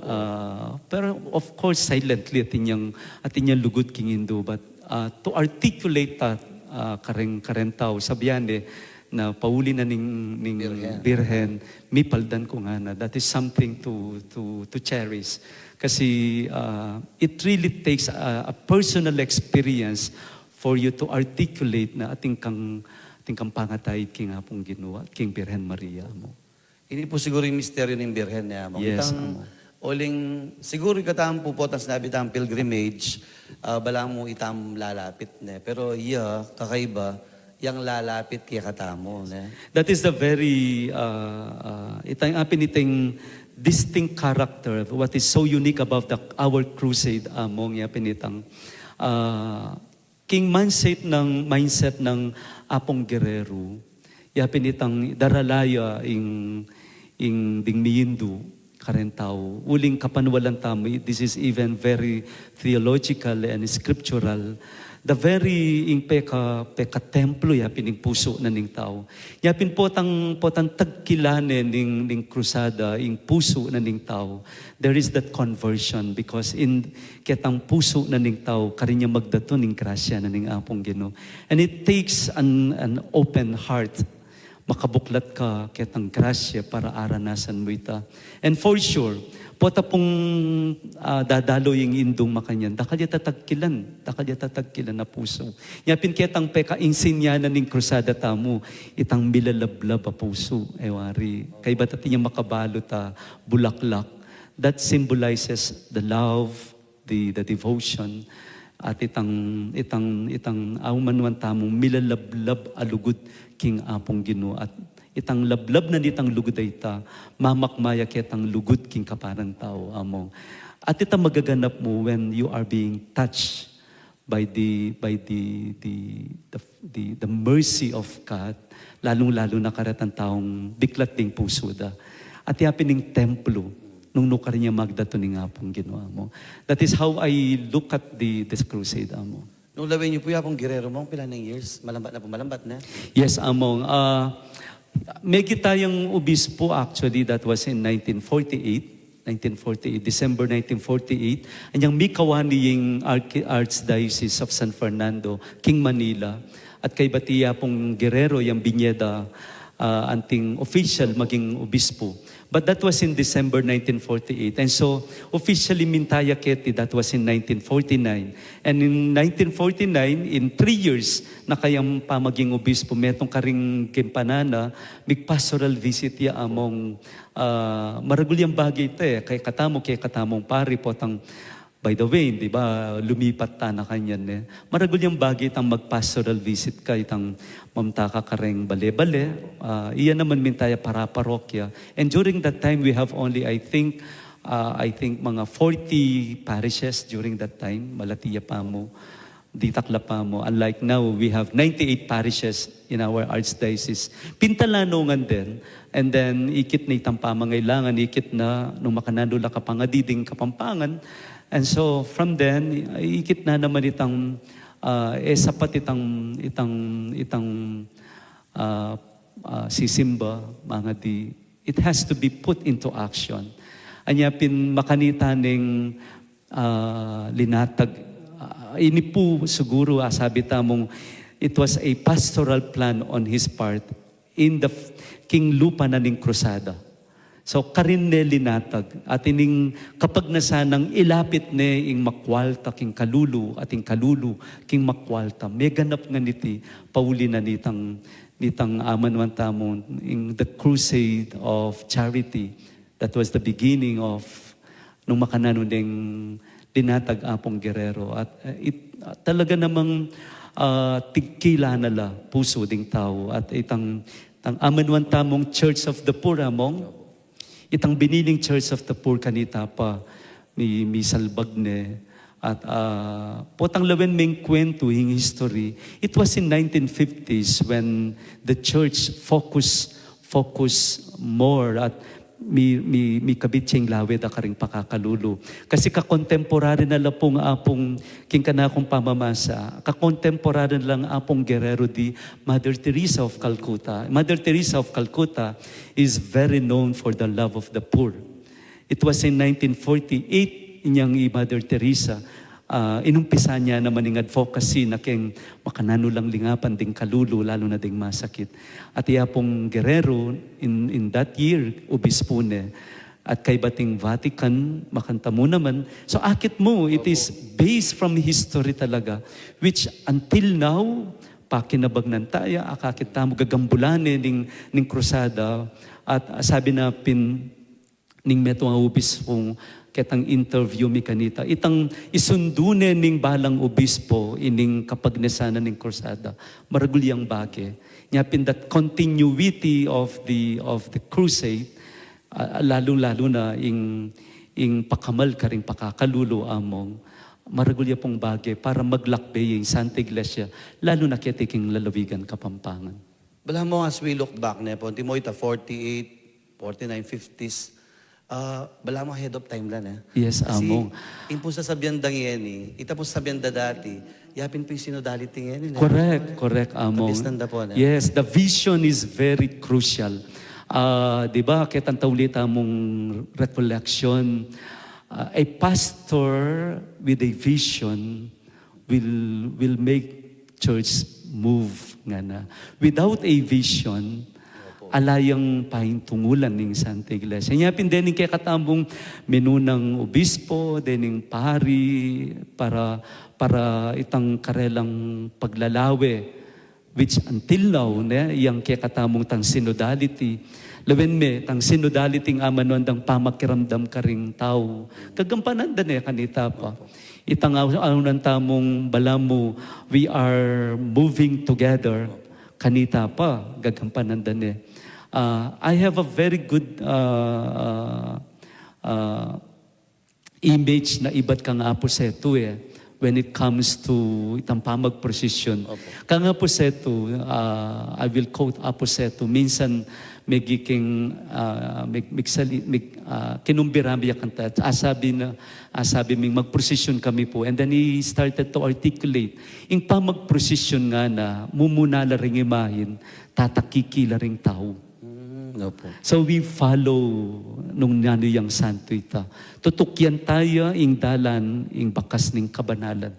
ah, pero of course, silently, atin yang, atin yang lugud king Indu, but, ah, to articulate that, ah, kareng, kareng tau, sabian de, na pauli na ning, ning Birhen. Birhen, mipaldan ku ngana. That is something to, to, to cherish. Kasi, ah, it really takes a, a personal experience for you to articulate na atin kang, atin kang pangatay king Apung Ginu at king Birhen Maria mo. Ini pu siguru ing misteryu ning Birhen, ne, Among. Yes, itang Among. Uling, siguru katamu pu potang sinabi tang pilgrimage, ah, balamu itam lalapit, ne. Pero iya, kakaiba, yang lalapit kekatamu, ne. That is the very, ah, ah, itang, apin iting distinct character, what is so unique about the, our crusade, Among, ya pin itang, ah, king mindset nang, mindset nang Apung Guerrero, ya pin itang darala ya ing, ing ding miindu kareng tau. Uling kapanwalan tamu, this is even very theological and scriptural. The very ing peka, pekatemplo ya pin ing pusu na ning tau. Ya pin potang, potang tagkilan ne ning, ning krusada, ing pusu na ning tau. There is that conversion because in ketang pusu na ning tau, karin ya magdatun ing grasya na ning Apung Ginu. And it takes an, an open heart. Makabuklat ka ketang grasya para aranasan mu ita. And for sure, pota pung, ah, dadalu ing indung makanyan, dakal ya tatagkilan, dakal ya tatagkilan a pusu. Ya pin ketang pekainsinyana ning krusada tamu, itang milalablab a pusu, e wari. Kaybat atin yang makabalu ta bulaklak. That symbolizes the love, the, the devotion, at itang, itang, itang awan man tamung milalablab a lugud king Apung Ginu, at itang lablab na nitang lugud a ita, mamakma ya ketang lugud king kaparang tau, Among. At ita magaganap mu when you are being touched by the, by the, the, the, the, the mercy of God, lalung-lalu na karetang taung biklat ding pusu da. At ya pin ing templo, nung nukarin ya magdatun ing Apung Ginu, Among. That is how I look at the, this crusade, Among. Nung lawen yu pu ya pung Guerrero, Among, pila nang years? Malambat na pu, malambat na? Yes, Among. Ah, megi tayang obispo, actually, that was in nineteen forty-eight. Nineteen forty-eight, December nineteen forty-eight, anyang mikawani ing Arch-, Archdiocese of San Fernando, king Manila, at kaybat i Apung Guerrero yang binie da, ah, anting official maging obispo. But that was in December nineteen forty-eight. And so, officially minta ya keti, that was in nineteen forty-nine. And in nineteen forty-nine, in three years na kayang pamaging obispo, metung karing ginampan na, mig-pastoral visit ya, Among, ah, maragul yang bage ita, e. Kekatamu, kekatamung pari, potang, by the way, di ba, lumipat tana kanyan, e. Maragul yang bage itang mag-pastoral visit ka, itang mamta ka kareng bale-bale, ah, iya naman minta ya para-parokya. And during that time, we have only, I think, ah, I think mga forty parishes during that time, malati ya pamu. Ditak la pamu. Unlike now, we have ninety-eight parishes in our archdiocese. Pintalanungan den, and then ikit na itang pamangailangan, ikit na nung makananu la kapangadi ding Kapampangan. And so, from then, ikit na naman itang, ah, e sapat itang, itang, itang, ah, ah, sisimba, mangadi. It has to be put into action. Anya pin makanita ning ah, linatag. Ah, ini pu siguru, ah, sabi tamung, it was a pastoral plan on his part in the f-, king lupa na ning krusada. So, karin ne linatag, at ining kapagnasan nang ilapit ne ing makwalta king kalulu, at ing kalulu king makwalta. Meganap ngan iti, pauli na nitang, nitang amanuan tamu, in the crusade of charity. That was the beginning of nung makananu deng linatag Apung Guerrero. At, uh, it, uh, talaga namang, uh, tigkila na la pusu ding tau. At itang, itang amanuan tamung Church of the Poor, among, itang binining Church of the Poor kanita pa, mi, misalbag ne. At, uh, potang lawen meng kwentu ing history, it was in nineteen fifties when the church focus, focus more at mi, mi, mikabit yang lawe da karing pakakalulu. Kasi kakontemporary na la pung Apung, king kanakung pamamasa, kakontemporary na lang Apung Guerrero di Mother Teresa of Calcutta. Mother Teresa of Calcutta is very known for the love of the poor. It was in nineteen forty-eight inyang i Mother Teresa, ah, inumpisan ya naman ing advocacy na keng makananu lang lingapan ding kalulu, lalu na ding masakit. At i Apung Guerrero, in, in that year, obispo ne. At kaybat ing Vatican, makanita mu naman. So, akit mu, it is based from history talaga, which until now, pakinabagnan taya, akakit tamu gagambulan ne ning, ning krusada. At, ah, sabi na pin, ning metung a obispung ketang interview mi kanita, itang isundu ne ning balang obispo ining kapagnasan na ning krusada, maragul yang bage. Nya pin that continuity of the, of the crusade, ah, lalu-lalu na ing, ing pakamal karing pakakalulu, among, maragul ya pung bage para maglakbe ing Santa Iglesia, lalu na keti king lalawigan Kapampangan. Balamu, as we look back, ne, Apung Timo, ita forty-eight, forty-nine, fifties, ah, balamu ahead of time la, ne? Yes, kasi among. Ing pung sasabian da ngeni, ita pung sasabian da dati, yapin pu ing synodality ngeni, ne? Correct, correct, among. Kabiasnan da pu, ne? Yes, the vision is very crucial. Ah, di ba, ketang tauli tamung recollection, ah, a pastor with a vision will, will make church move, ngana. Without a vision, ala yang paintungulan ning Santa Iglesia. Nya pin dening kekatamung minunang obispo, dening pari, para, para itang karelang paglalawe, which until now, ne, yang kekatamung tang synodality. Lawen me, tang synodality ing amanuan dang pamakiramdam karing tau. Gagampanan da ne kanita pa. Itang au-, aunan tamung balamu, we are moving together. Kanita pa, gagampanan da ne. Ah, I have a very good, ah, ah, ah, image na ibat kang Apo Setu, e, when it comes to itang pamagprosesyon. Opo. Kang Apo Setu, ah, I will quote Apo Setu, minsan megi king, ah, mig-, migsali-, mig-, ah, kinumbira mi ya kanta, asabi na, asabi ming, "Magprosesyon kami pu." And then he started to articulate. Ing pamagprosesyon ngana, mumuna la ring imahin, tatakiki la ring tau. Mm, opo. So we follow nung nanu yang santo ita. Tutukian taya ing dalan, ing bakas ning kabanalan.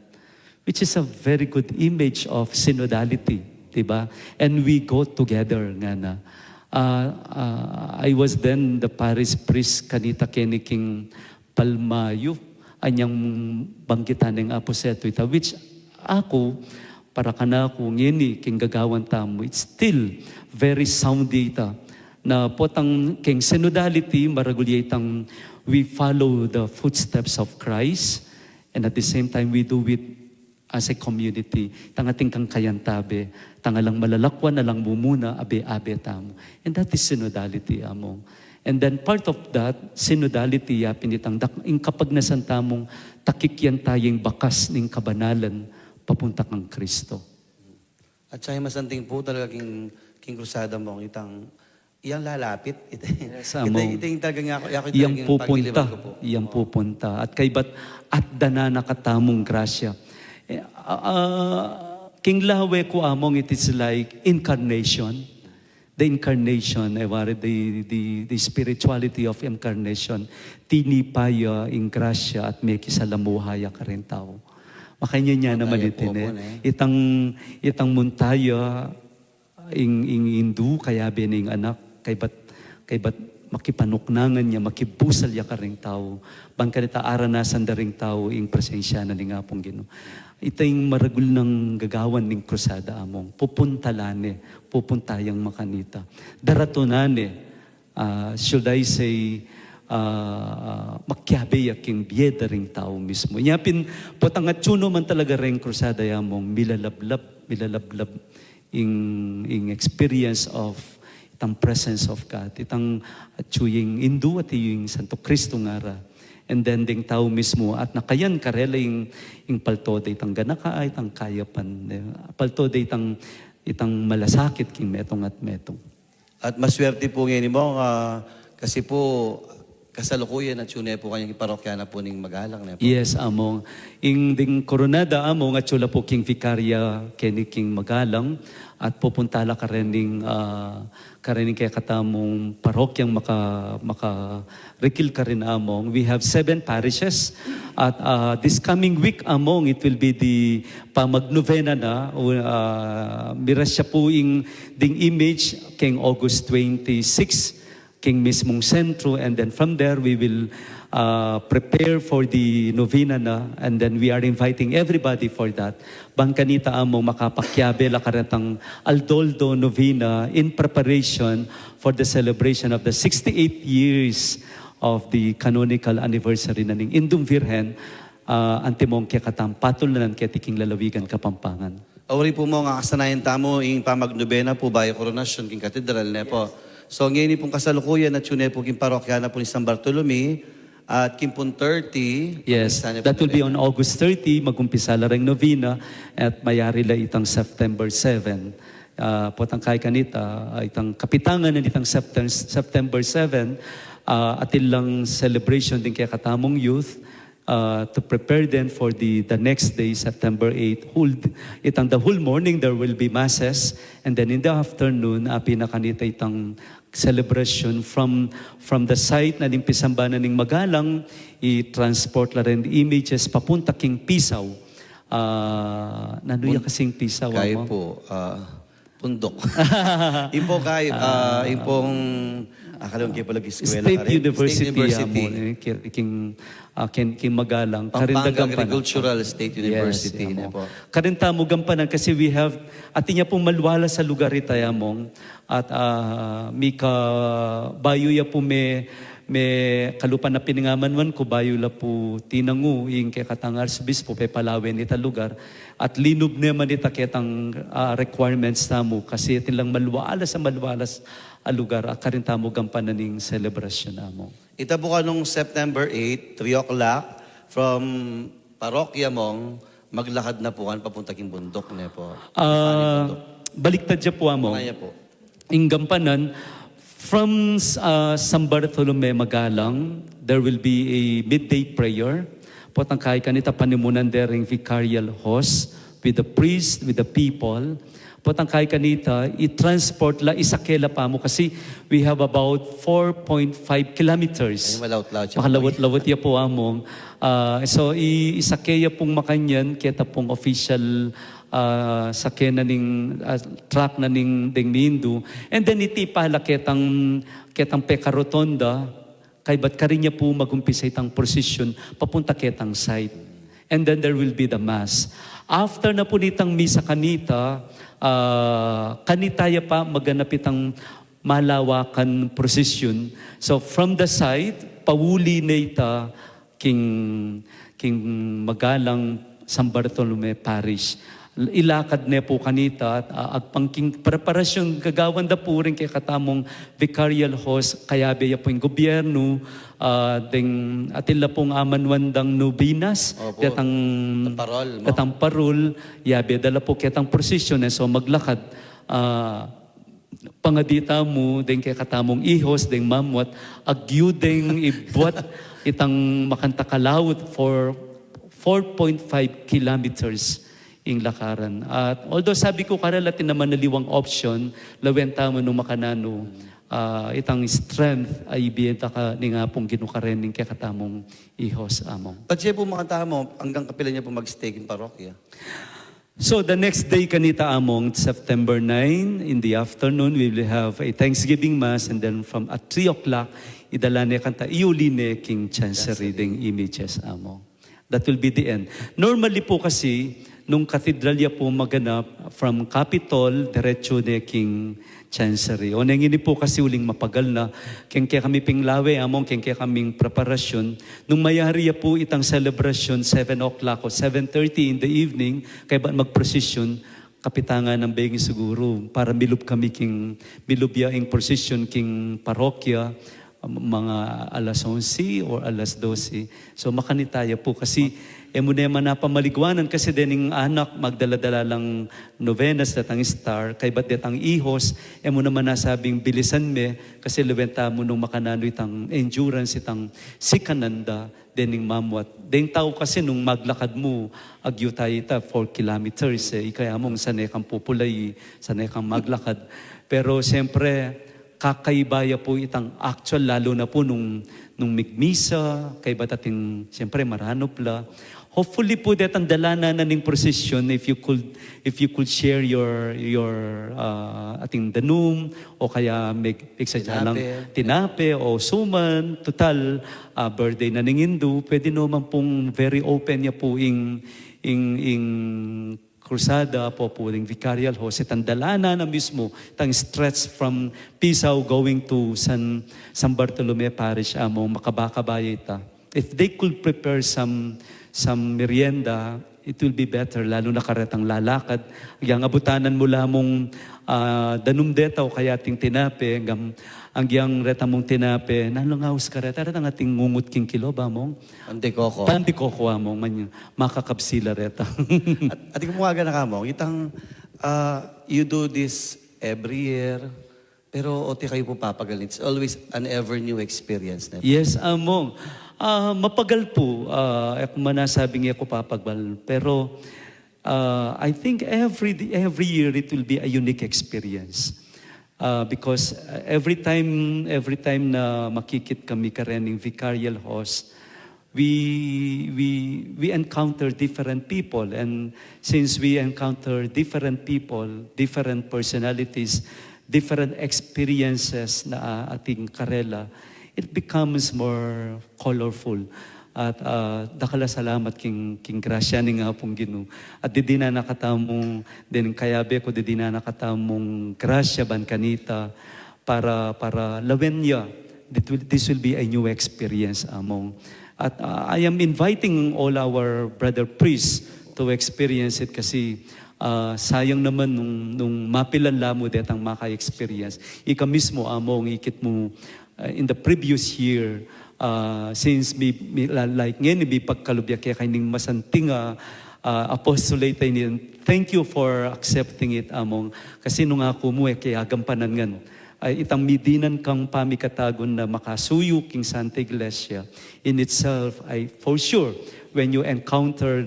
Which is a very good image of synodality, di ba? And we go together, ngana. Ah, ah, I was then the parish priest kanita keni king Palmayo, anyang banggitan neng Apo Setu ita, which aku, para kanaku, ngeni, king gagawan tamu, it's still very sound ita. Na potang king synodality, maragul ya itang we follow the footsteps of Christ, and at the same time, we do it as a community, tang atin kang kayantabe, tang alang malalakwan, alang mumuna, abe-abe tamu. And that is synodality, among. And then part of that, synodality, yapin itang dak-, ing kapagnasan tamung takikian taya ing bakas ning kabanalan papunta kang Kristo. At saka masanting pu talaga king, king krusada, among, itang yang lalapit. Ita, yes, ita, among. Ita yung talagang yaku, yaku talagang pupunta, pagdiliban ku pu. Yang pupunta. At kaybat, at dana na katamung grasya. E, ah, ah, king lawe ku, among, it is like incarnation. the incarnation, e wari, the, the, the spirituality of incarnation, tinipa ya ing grasya at mekisalamuha ya karing tau. Makanyan ya naman iti ne. Itang, itang munta ya, ing, ing indu, kayabe ne ing anak, kaybat, kaybat makipanuknangan ya, makibusal ya karing tau. Ban kanita aranasan da ring tau ing presensya na ning Apung Ginu. Ita ing maragul nang gagawan ning krusada, among. Pupunta la ne, pupunta yang makanita. Daratu na ne, ah, should I say, ah, makiabe ya king bie da ring tau mismu. Nya pin, potang atyu no man talaga ring krusada ya, among, milalablab, milalablab ing, ing experience of itang presence of God. Itang atyu ing indu at ing Santo Cristo ngara. And then ding tau mismu at nakayan karela ing, ing palto da itang ganaka, itang kayapan, eh, palto da itang, itang malasakit king metung at metung. At maswerte po ngeni, Mong, ah, kasi po, kasalukuyan atyu ne po kanyang parokya na po ning Magalang, ne po? Yes, among. Ing ding Koronada, among, atyu la po king vikarya keni king Magalang, at pupunta la karening, ah, karening kekatamung parokyang maka, makarikil karin, among. We have seven parishes, at, ah, this coming week, among, it will be the pamagnovena na, uh, mirasya po ing ding image king August twenty-six, king mismung sentro, and then from there we will, uh, prepare for the novena na, and then we are inviting everybody for that. Ban kanita, among, makapakiabe la karetang Aldoldo novena in preparation for the celebration of the sixty-eight years of the canonical anniversary na ning Indung Virgen, ah, antimong kekatang patulunan keti king lalawigan Kapampangan. Awari po, Mong, akasanayan tamu ing pamagnobena po bayu koronasyon king katedral, ne po? Yes. So, ngeni pong kasalukuyan atyu ne po king parokya na po ni San Bartolome, at king pung thirty, yes, that will be on August thirty, magumpisa la ring novena, at mayari la itang September seven. Ah, potang kay kanita, ah, itang kapitangan na nitang Septem-, September seven, ah, atin lang celebration ding kekatamung youth, uh, to prepare them for the, the next day, September eight, whole, itang the whole morning there will be masses, and then in the afternoon, apin na kanita itang celebration from, from the site na ning pisambanan ning Magalang, i-transport la rin images papunta king Pisao. Ah, nanu ya kasing Pisao, kayo Among? Po, ah, Pundok. Ing po kay, ah, ing pong, ah, kalimut ke pala, State University, State University. Amon, eh, ki-, king, ah, king, king Magalang. Karin da Pampanga gampanan. Agricultural State University, yes, ne po. Karin tamu gampanan kasi we have, atin ya pong malualas a lugar ita, Among. At, ah, mika bayu ya po me, me kalupa na pin ing amanuan ku, bayu la po tinangu ing kekatang arsobispo pepalawen ita lugar. At linub ne man ita ketang, ah, requirements tamu, kasi atin lang malualas a malualas a lugar a karin tamu gampanan ing selebrasyon, Among. Ita po kanung September eight, three o'clock, from parokya, Mong, maglakad na po kan papunta king bundok, ne po? Ah, baliktad ya po, Among. Ano ya po? Ing gampanan, from, uh, San Bartolome Magalang, there will be a midday prayer. Potang kay kanita panimunan de ring vicarial host with the priest, with the people. Potang kay kanita, i-transport la, isake la pamu kasi we have about four point five kilometers. Ay, malawut-lawut ya po. Makalawut-lawut ya po, Among. Ah, so, i-, isake ya pung makanyan, keta pung official ah, sake na ning, ah, truck na ning deng mindu. And then iti pala ketang, ketang pekarotonda, kaybat karin ya pu magumpisa itang procession papunta ketang site. And then there will be the mass. After na pu nitang misa kanita, ah, kanita ya pa maganap itang malawakan procession. So from the site, pauli na ita king, king Magalang San Bartolome Parish. Ilakad ne pu kanita, ah, agpang king preparasyon gagawan da pu ring kekatamung vicarial host, kayabe ya pu ing gobyernu, ah, deng atin la pung amanuan dang novenas, opo, detang, detang parol, mo, detang parol, yabe da la pu ketang prosesyon, e so maglakad, ah, pangadi tamu deng kekatamung ihos, deng mamut, agyu deng ibuat itang makanta kalaut for four point five kilometers ing lakaran. At although sabi ku karela, atin naman aliwang option, lawen tamu nung makananu, ah, itang strength a ibie da ka ning Apung Ginu kareng kekatamung ihos, Among. At siya po, makatamu, hanggang kapilan niya po mag-stay king parokya? So the next day kanita, Among, September nine, in the afternoon, we will have a Thanksgiving Mass, and then from at three o'clock, idala ne kanta, iuli ne king chancery ding images, Among. That will be the end. Normally po kasi, nung katedral ya po maganap, from Capitol, diretso ne king chancery. O, neng ini po kasi uling mapagal na, keng kekami ping lawe, Among, keng kekaming preparasyon, nung mayari ya po itang selebrasyon, seven o'clock o seven thirty in the evening, kaybat magprosesyon, kapitangan ng bengi siguro, para milub kami king, milub ya ing prosesyon king parokya, mga alas onse or alas dose. So, makanita ya po kasi, e mu ne man napamaligwanan kasi dening anak, magdala-dala lang novenas, detang star, kaybat detang ihos, e mu naman nasabing bilisan me, kasi lawen tamu nung makananu itang endurance, itang sikanan da, dening mamwat. Deng tau kasi nung maglakad mu, agyu taya ita, four kilometers, e, ikaya mung sane kang pupulay, sane kang maglakad. Pero siyempre, kakaiba ya po itang actual, lalo na po nung, nung migmisa, kaybat atin, siyempre, maranup la. Hopefully po, detang dalanan na ning procession, if you could, if you could share your, your, ah, ating danum, o kaya mig-, migsadya lang tinape o suman, total, ah, birthday na ning Indu, pwede naman pong very open ya po ing, ing, ing krusada po, po ing vicarial host, itang dalanan na mismo, itang stretch from Pisao going to San, San Bartolome Parish, Among, makabakabaya ita. If they could prepare some, some merienda, it will be better, lalo na karetang lalakad. Agyang abutanan mu la mung, ah, danum deta o kaya ating tinape, agyang, agyang reta mung tinape, nanung aus kareta, retang ating ngungut king kilub, Among. Pan de coco. Pan de coco, Among, man, makakabsila reta. At, at ikaw po nga, Among, itang, ah, you do this every year, pero o ti kayu po papagal, it's always an ever new experience, ne? Yes, Among. Ah, mapagal po, ah, e ku man nasabing e ku papagal, pero, ah, I think every, every year it will be a unique experience. Ah, because, ah, every time, every time na makikit kami karening vicarial host, we, we, we encounter different people. And since we encounter different people, different personalities, different experiences na, ah, ating karela, it becomes more colorful. At, ah, dakal a salamat king, king grasya ning Apung Ginu. At didinan na katamung, dening kayabe ku, didinan na katamung grasya ban kanita, para, para lawen ya. This will, this will be a new experience, Among. At, ah, I am inviting all our brother priests to experience it kasi, ah, sayang naman nung, nung mapilan la mu detang maka-experience. Ika mismo, Among, ikit mu, ah, in the previous year, ah, since mi, mi, la-, like ngeni, mipagkalub ya keka ining masanting a, ah, apostolate a ini. Thank you for accepting it, Among. Kasi nung aku mu, e ke agampanan ngan, ay, itang midinan kang pamikatagun na makasuyu king Santa Iglesia, in itself, ay, for sure, when you encounter,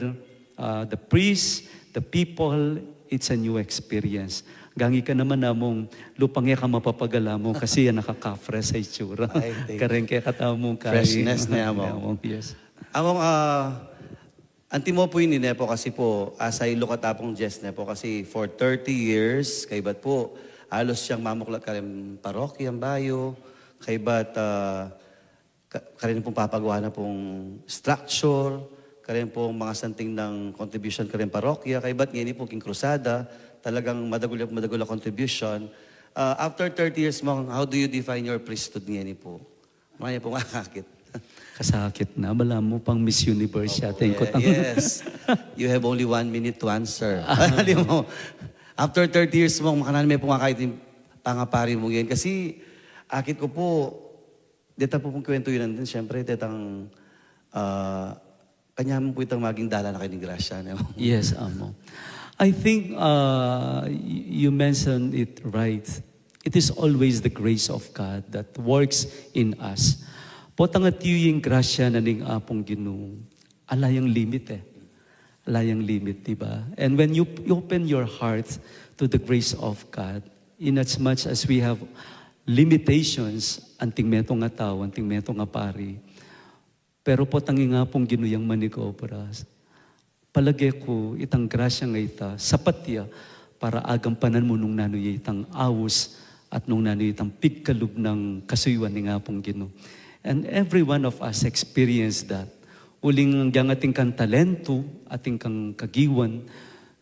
uh, the priest, the people, it's a new experience. Gangi ka naman, Among, lupang e ka mapapagal, Among, kasi yan nakaka-fresh a itsura. Ay, thank you. Kareng kekatamung kain. Freshness ne, Among. Among, yes. Among, ah, Antimo pu ini ne pu kasi pu, as I look at Apung Jess ne pu kasi for thirty years, kaybat pu, alos yang mamuklat kareng parokyang bayu, kaybat, ah, ka-, kareng pung papagawa na pung structure, kareng pung mga santing nang contribution kareng parokya, kaybat ngeni pu king krusada, talagang madagul, madagul a contribution. Ah, after thirty years, Mong, how do you define your priesthood ngeni pu? Maya pung akakit. Kasakit na, balamu pang Miss Universe ya, opo, tingko ye-, tang. Yes. You have only one minute to answer. Ah. Alam mo, after thirty years, Mong, makananu me pung akakit ing pangapari mu ngeni. Kasi, akit ku pu, deta pu pung kwentu yun nandun, siyempre, detang, ah, kanyan pu itang maging dalan na kayu ning grasya, ne, Mong? Yes, Among. I think, uh, y-, you mentioned it right. It is always the grace of God that works in us. Potang atiu ing grasya na ning Apung Ginu, ala yang limit e. Ala yang limit, di ba? And when you, you open your heart to the grace of God, in as much as we have limitations, anting metung a tau, anting metung a pari, pero potang ing Apung Ginu yang manigobra. Palage ku itang grasya a ita, sapat ya para agampanan mu nung nanu ya itang aus at nung nanu ya itang pigkalub nang kasuyuan ning Apung Ginu. And every one of us experience that. Uling agyang atin kang talentu, atin kang kagiwan,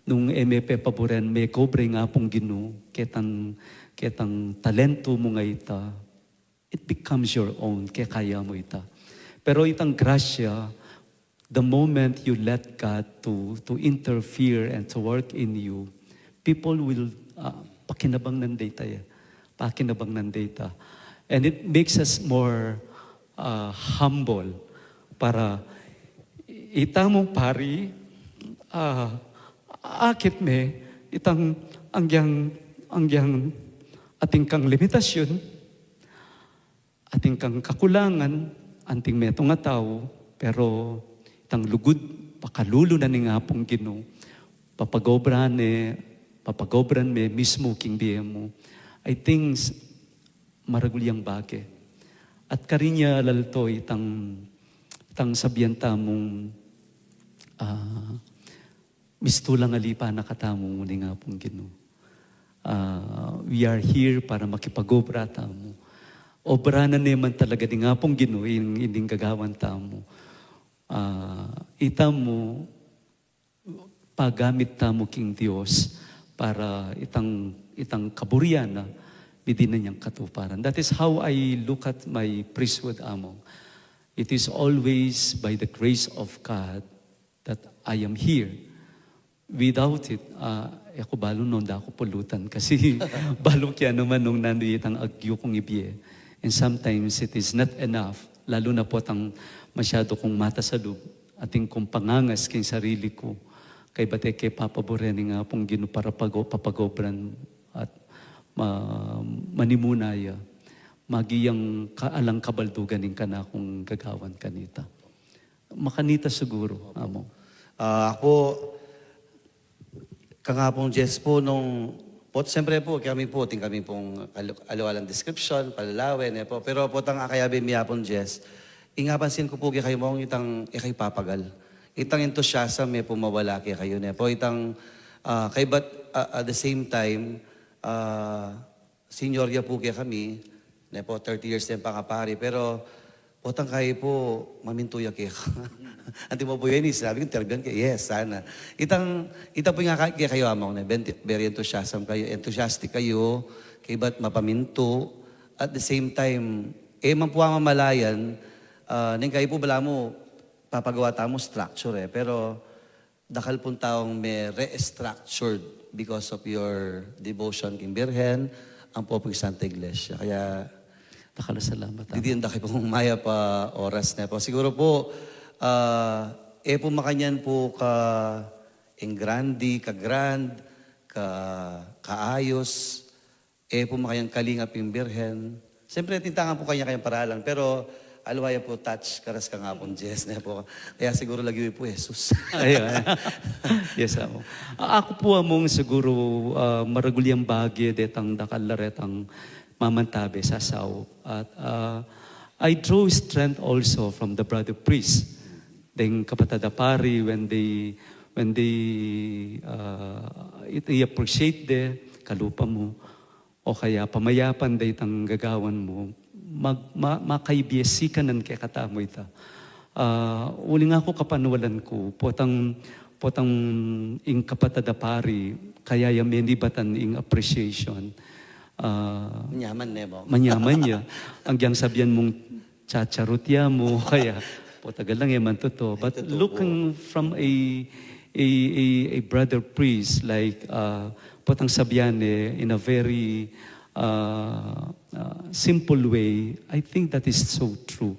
nung e me pepaburen, megobra ing Apung Ginu ketang, ketang talentu mung a ita, it becomes your own, kekaya mu ita. Pero itang grasya, the moment you let God to, to interfere and to work in you, people will, ah, pakinabang nanda ita ya. Pakinabang nanda ita. And it makes us more, ah, humble para ita mung pari, ah, akit me itang agyang, agyang atin kang limitasyun, atin kang kakulangan, anting metung a tau, pero itang lugud, pakalulu na ning Apung Ginu, papagobran ne, papagobran me mismu king bie mu. I think s-, maragul yang bage. At karin ya lalto itang, itang sabian tamung, ah, mistulang alipan na katamu ning Apung Ginu. Ah, we are here para makipagobra tamu. Obra na ne man talaga ning Apung Ginu in, in gagawan tamu. Ah, ita mu, pagamit tamu king Dios para itang, itang kaburian na, midi na niyang katuparan. That is how I look at my priesthood, Among. It is always by the grace of God that I am here. Without it, ah, e ku balu nung da ku pulutan kasi balu ke naman nung nanu itang agyu kung ibie. And sometimes it is not enough, lalu na potang masyadu kung mata sa lub, atin kung pangangas king sarili ku. Kaybat e ke papaburen ning Apung Ginu para pago-, papagobran at ma-, manimuna ya. Maging kaalang kabaldugan ing kanakung gagawan kanita. Makanita siguru, Among. Ah, aku, kang Apung Jess po nung, po, siyempre po, kami po, atin kami pung alu-, aliwa lang description, palalawe, ne po. Pero potang akayabe mi Apung Jess, ing apansin ku po kekayu Among itang, e kayu papagal. Itang enthusiasm e po mawala kekayu, ne po. Itang, ah, kaybat, ah, at the same time, ah, senior ya po kekami, ne po, thirty years ne pangapari, pero potang kayi po, mamintu ya keka. Antimo po yan, sinabi ku, interviewan ke, yes, sana. Itang, ita po nga ka-, kekayu Among, ne, ben-, very enthusiasm kayu, enthusiastic kayu, kaybat mapamintu, at the same time, e man po mamalayan, ah, neng kayi po balamu, papagawa tamu structure e, pero dakal pung taung me-restructured because of your devotion king Birhen, ampo king Santa Iglesia. Kaya, dakal a salamat, Among. Didinan da kayu pung mayap a oras, ne po. Siguru po, ah, e po makanyan po ka engrandi, ka-grand, ka-, kaayos, e po makanyan kalingap ing Birhen. Siyempre, atin tang kanya-kanyang paralan, pero aliwa ya po touch karas kang Apung Jess, ne po. Kaya siguru lagyu yu po Jesus. Ay, ay. Yes, Among. A-, aku po Among siguru, ah, maragul yang bage detang dakal la retang mamantabe sa saup. At, ah, I draw strength also from the brother priest. Deng kapatad a pari, when they, when they, ah, it, i-appreciate de, kalupa mu, o kaya pamayapan da itang gagawan mu, mag-, ma-, makaibie sikanan kekatamu ita. Ah, uling aku kapanwalan ku, potang, potang ing kapatad a pari, kaya ya menibatan ing appreciation. Ah, manyaman ne, Among. Manyaman ya. Agyang sabian mung chacharut ya mu, kaya, pota, galang e man tutu. But tutu po. Looking from a, a, a, a brother priest, like, uh, potang sabian ne, in a very, uh, uh, simple way, I think that is so true.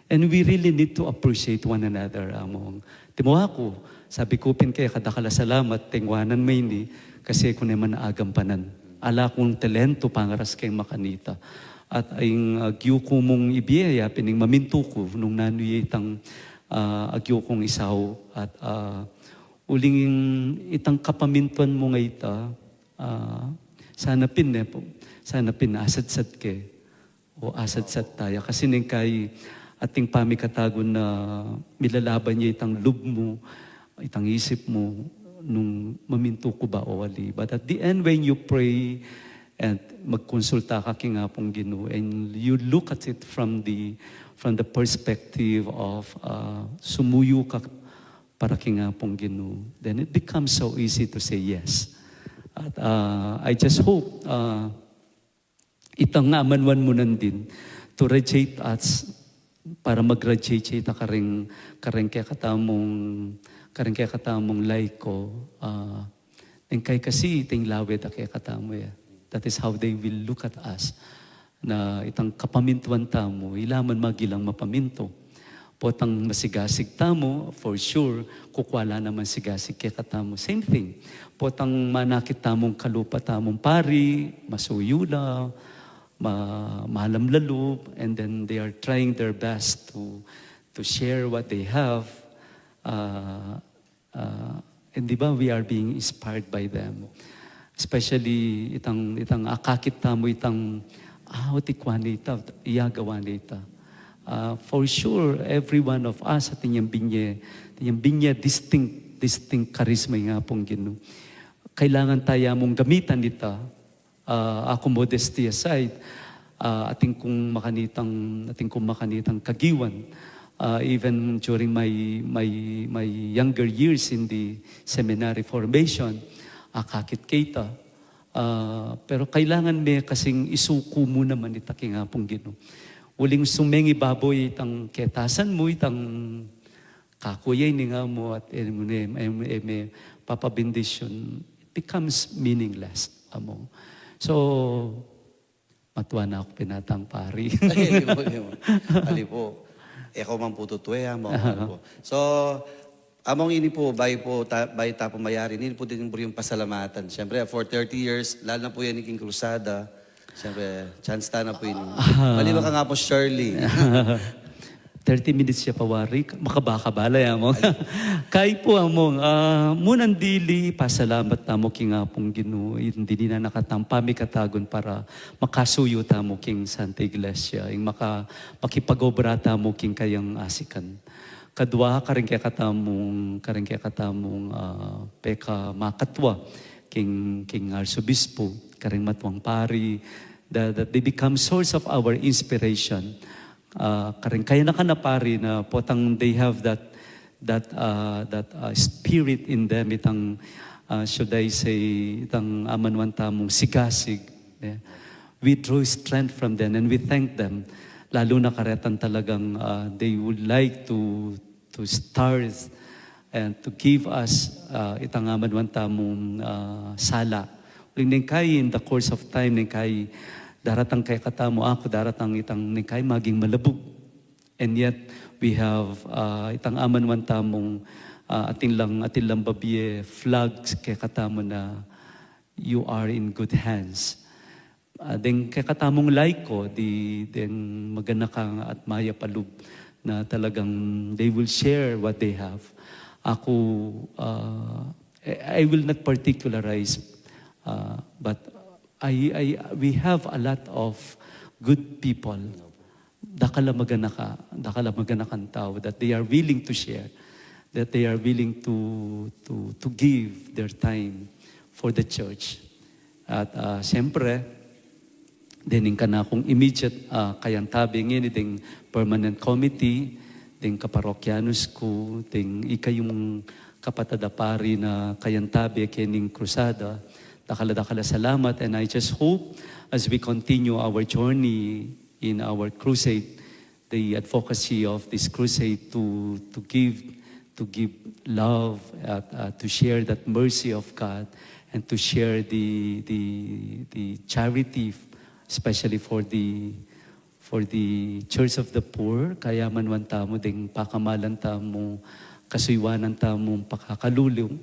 And we really need to appreciate one another, Among. Timo aku, sabi ku pin keka dakal a salamat, tengwanan me ini, kasi e ku ne man agampanan. Ala kung talentu pangaras keng makanita. At ing agyu ku mung ibie ya pin ing mamintu ku nung nanu ya itang, ah, agyu kung isau at, ah, Uling itang kapamintuan mu nga ita, ah, sana pin, ne po, sana pin asadsad ke, o asadsad taya. Kasi neng kai ating pamikatagun na milalaban ya itang lub mu, itang isip mu, nung mamintu ku ba o ali. But at the end, when you pray and magkonsulta ka king Apung Ginu, and you look at it from the, from the perspective of, ah, sumuyu ka para king Apung Ginu, then it becomes so easy to say yes. At, ah, I just hope, ah, itang amanuan mu nandin to radiate us, para mag-radiate ita kareng, kareng kekatamung, kareng kekatamung laiko, ah, neng kai kasi iting lawe da kekatamu ya. That is how they will look at us. Na itang kapamintuan tamu, ila man magilang mapamintu. Potang masigasig tamu, for sure, kukua la naman sigasig kekatamu. Same thing. Potang manakit tamung kalupa tamung pari, masuyu la, ma-, malam la lub, and then they are trying their best to, to share what they have. Ah, ah, and di ba, we are being inspired by them. Especially itang, itang akakit tamu itang, ah, utikwan nita, iyagawa nita. Ah, for sure, every one of us, atin yang binye, atin yang binye distinct, distinct charisma ing Apung Ginu. Kailangan taya mung gamitan nita, ah, aku modesty aside, ah, atin kung makanitang, atin kung makanitang kagiwan. Ah, even during my, my, my younger years in the seminary formation, akakit kita. Ah, pero kailangan me kasing isuku mu naman ita king Apung Ginu. Uling sumeng ibabaw itang ketasan mu, itang kaku ya ini nga mu at e mu ne, e, e me papabendisyon, it becomes meaningless, amu. So, matua na aku pinatang pari. Ay, ali po, ali po. Ali po. E ko man po tutue, amu, ali po. So, among ini po, bayu po, ta-, bayu ta po mayari, ini po din buri yung pasalamatan. Siyempre, for thirty years, lalo na po yan king Cruzada. Siyempre, chance ta na po ini. Ah. Maliban ka nga po, Shirley. Thirty minutes ya pa wari, makabaka bala ya mo. Kai po among, ah, munang dili, pasalamat tamu king Apung Ginu, indi na nakatang pamikatagun para makasuyu tamu king Santa Iglesia, ing maka-, makipag-obra tamu king kayang asikan. Kadua, karing kekatamung, karing kekatamung, ah, pekamakatwa, king, king Arsobispo, karing matuang pari, that, that they become source of our inspiration. Ah, karing kayanakan a pari na potang they have that, that, ah, that, ah, spirit in them, itang, ah, should I say, itang amanuan tamung sigasig. Yeah. We draw strength from them and we thank them. Lalo na karetang talagang, ah, they would like to, to start and to give us, ah, itang amanuan tamung, ah, sala. Uling neng kai in the course of time, neng kai daratang kekatamu, aku daratang itang neng kai maging malabug. And yet, we have, ah, itang amanuan tamung, ah, atin lang, atin lang babie flags kekatamu na you are in good hands. Ah, deng kekatamung laiko, di, deng maganaka at mayap a lub na talagang they will share what they have. Aku, ah, I, I will not particularize, ah, but I, I, we have a lot of good people. Dakal a maganaka, dakal a maganakan tau that they are willing to share, that they are willing to, to, to give their time for the church. At, ah, siyempre, deng kanakung immediate, ah, kayantabe ngeni deng permanent committee, deng kaparokyanus ku, deng ikayung kapatad a pari na kayantabe kening Cruzada. Dakal a, dakal a salamat, and I just hope as we continue our journey in our crusade, the advocacy of this crusade to, to give, to give love, uh, uh, to share that mercy of God, and to share the, the, the charity, especially for the, for the Church of the Poor. Kaya manuan tamu deng pakamalan tamu, kasuywanan tamu, pakakalulu.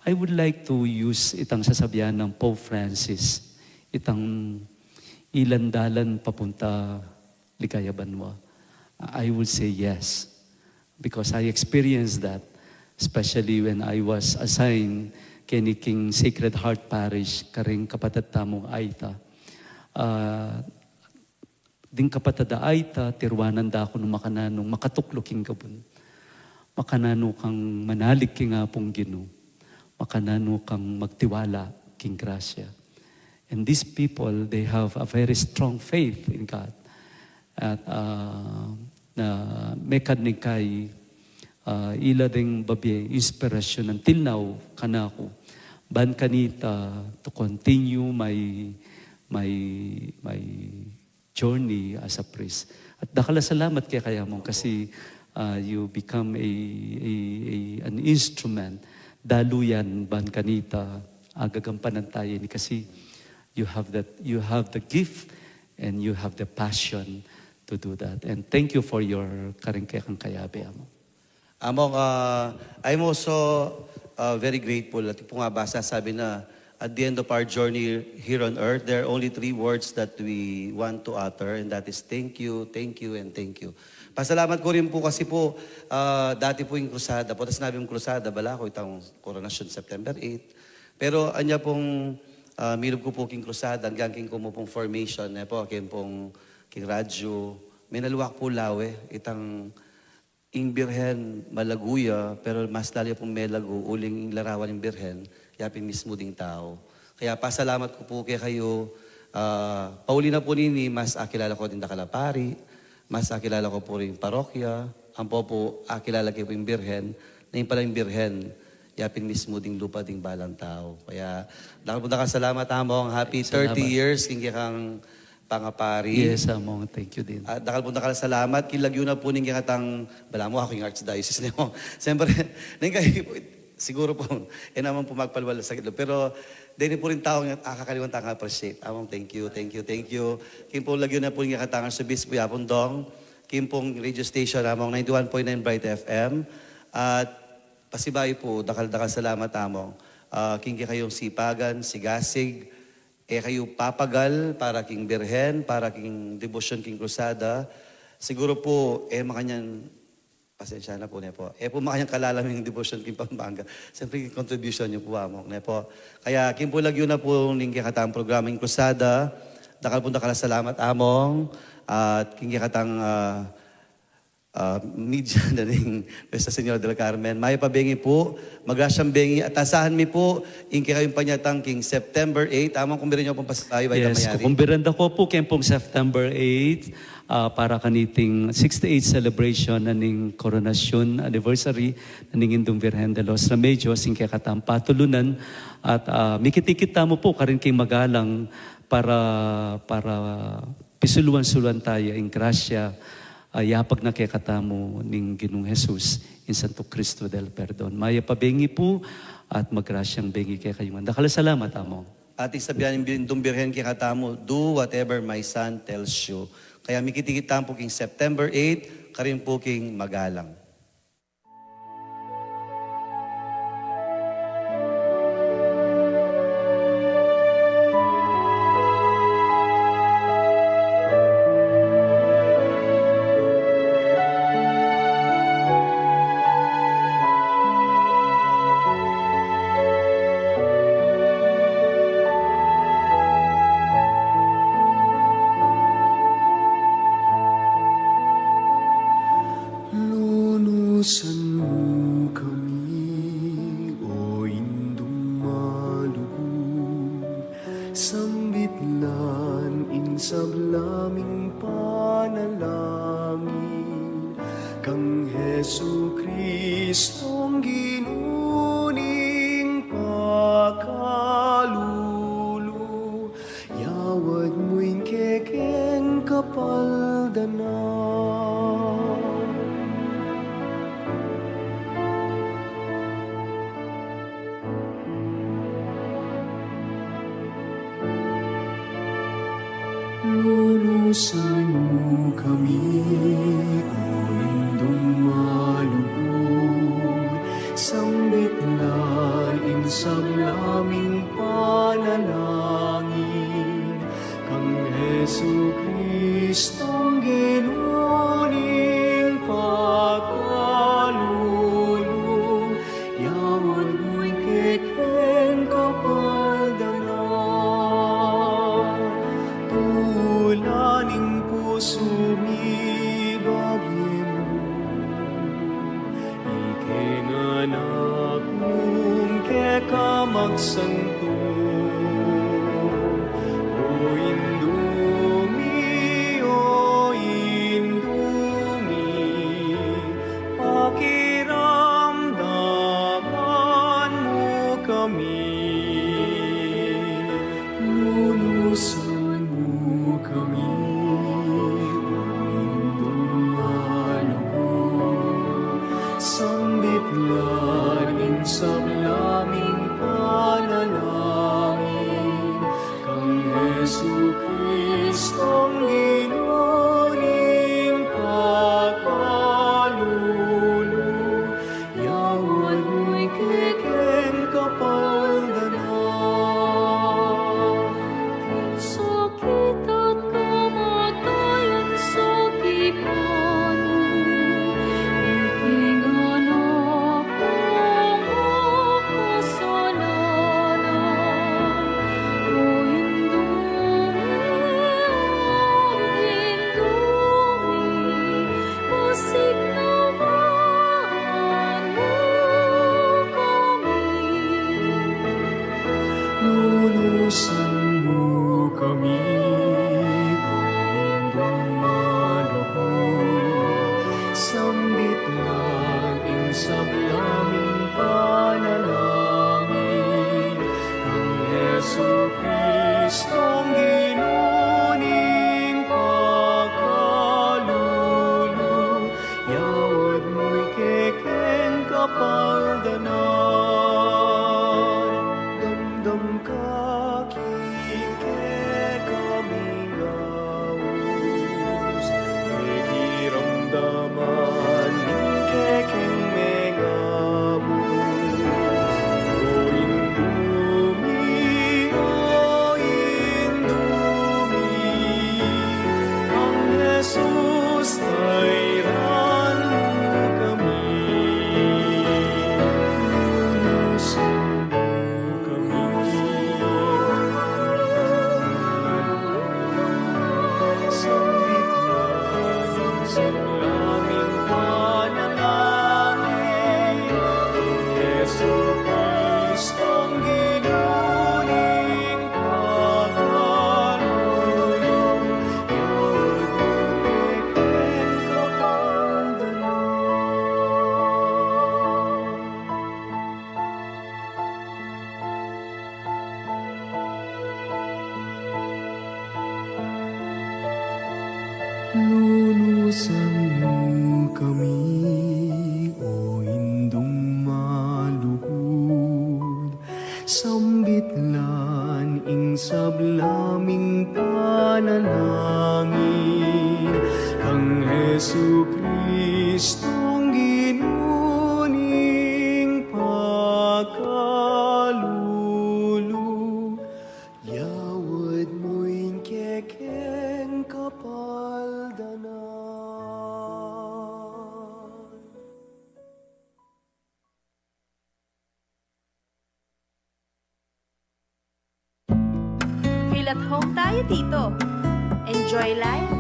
I would like to use itang sasabian ng Pope Francis, itang ilan dalan papunta ligaya banwa. I will say yes, because I experienced that. especially when I was assigned keni king Sacred Heart Parish, karing kapatad tamung Aita. Ah, ding kapatad a Aita, tiruanan da ku nung makananu kang makatuklu king gabun. Makananu kang manalig king Apung Ginu. Makananu kang magtiwala king grasya. And these people, they have a very strong faith in God. At, ah, na mekad ning kai, ah, ila ding babie inspirasyon until now, kanaku. Ban kanita to continue my, my, my journey as a priest. At dakal a salamat keka, Among, kasi, ah, you become a, a, a, an instrument. Dalu yan ban kanita, agagampanan taya ini kasi you have that, you have the gift and you have the passion to do that. And thank you for your karing kekang kayabe, Among. Among, ah, I'm also, ah, very grateful. At kung nga ba sasabi na, at the end of our journey here on earth, there are only three words that we want to utter, and that is thank you, thank you, and thank you. Pasalamat ku rin po kasi po, ah, dati po yung krusada. Pota sinabi mung krusada, balaku itang Koronasyon, September eight. Pero anya pong, ah, milub ku po king krusada, hanggang king kumu pong formation, ne po, king pong, king radyo, menalwak po lawe, itang ing Birhen, malagu ya, pero mas lalu ya pung melagu, uling ing larawan ning Birhen, ya pin mismu ding tau. Kaya pasalamat ku pu kekayu, ah, pauli na pu nini, mas akilala ku ding dakal a pari, mas akilala ku pu ring parokya, ampo pu akilala ke pu ing Birhen, na ing pala ing Birhen, ya pin mismu ding lupa ding balang tau. Kaya, dakal pung dakal salamat, Among. Happy thirty years king kekang pangapari. Yes, Among. Thank you din. At dakal pung dakal salamat. King lagyu na pu ning kekatang, balamu aku ing archdiocese ne, Among. Siyempre, neng kayi, siguru pu, e naman pu magpalwal sa gitlo. Pero, deni pu ring tau, akakaliwan tang appreciate. Among, thank you, thank you, thank you. King pung lagyu na pu ning kekatang arsobispo, Apung Dong. King pung radio station, Among, ninety-one point nine Bright F M. At pasibayu pu, dakal-dakal salamat, Among. Ah, king kekayung sipagan, sigasig, e kayu papagal para king Birhen, para king debosyon king krusada. Siguru pu, e makanyan, pasensya na pu, ne pu. E pu makanyan kalalam ing debosyon king Pampanga. Siyempre, king contribution yu pu, Among, ne pu. Kaya, king pung lagyu na pu ning kekatang programa ing krusada, dakal pung dakal a salamat, Among, at king kekatang, ah, ah, media na ning Nuestra Señora del Carmen. Mayap a bengi pu, magrasyang bengi, at asahan mi pu, ing kekayung panyatang king September eight, Among, kumbiran yu pung pasibayu, ba ita mayari? Yes, kukumbiran da ku pu, king pung September eight, ah, para kaniting sixty-eight celebration na ning Koronasyon anniversary na ning Indung Virgen de los Remedios, ing kekatang patulunan, at, ah, mikit-ikit tamu pu, karin king magalang para, para pisuluan-suluan taya ing grasya a yapag na kekatamu ning Ginung Jesus, ing Santo Cristo del Perdon. Mayap a bengi pu, at magrasyang bengi kekayu ngan. Dakal a salamat, Among. At ing sabi ning Indung Birhen kekatamu, "Do whatever my son tells you." Kaya mikit-ikit tamu pu king September eight, karin pu king magalang. Lunusan mu kami, o Indung malugud, sambitlan ing sabla ming panalangin kang Jesucristong Ginu ning pakalulu. Yawad mu ing kekeng kapaldanan. Lunusan mu kami, o Indung malugud, sambitlan ing sabla ming panalangin kang Jesucristong Ginu ning pakalulu. Santo. O Indu mi, o Indu mi, pakiramdaman mu kami. Lunusan mu kami, o Indung malugud. Sambit la ing sabla ming panalangin kang Jesucristong Ginu ning pakalulu. Yawan mu ing kekeng kapaldanan. Sakit at kamatayan sa tipan mu, iting anak mung makasalanan. O Indu mi, o Indu mi, pasignawan mu kami. Lunusan mu kami, o Indung malugud. Sambit la ing sabla ming panalangin kang Jesucristong Ginu ning pakalulu. Yawan mu ing kekeng kapaldanan. Damdam ka king kekaming aus, pakiramdaman ing kekeng mengabus. O Indu mi, o Indu mi, kang Jesus tairan mu kami. Lunusan mu kami. Sambit la ing sabla ming panalangin kang Jesucristong Ginu ning pakalulu. Yawan mu ing kekeng kapaldanan. Lunusan mu kami, o Indung malugud. Sambit la ing sabla ming panalangin kang Jesucristong Ginu ning pakalulu. Yawan mu ing kekeng kapaldanan. Feel at home tayo dito. Enjoy life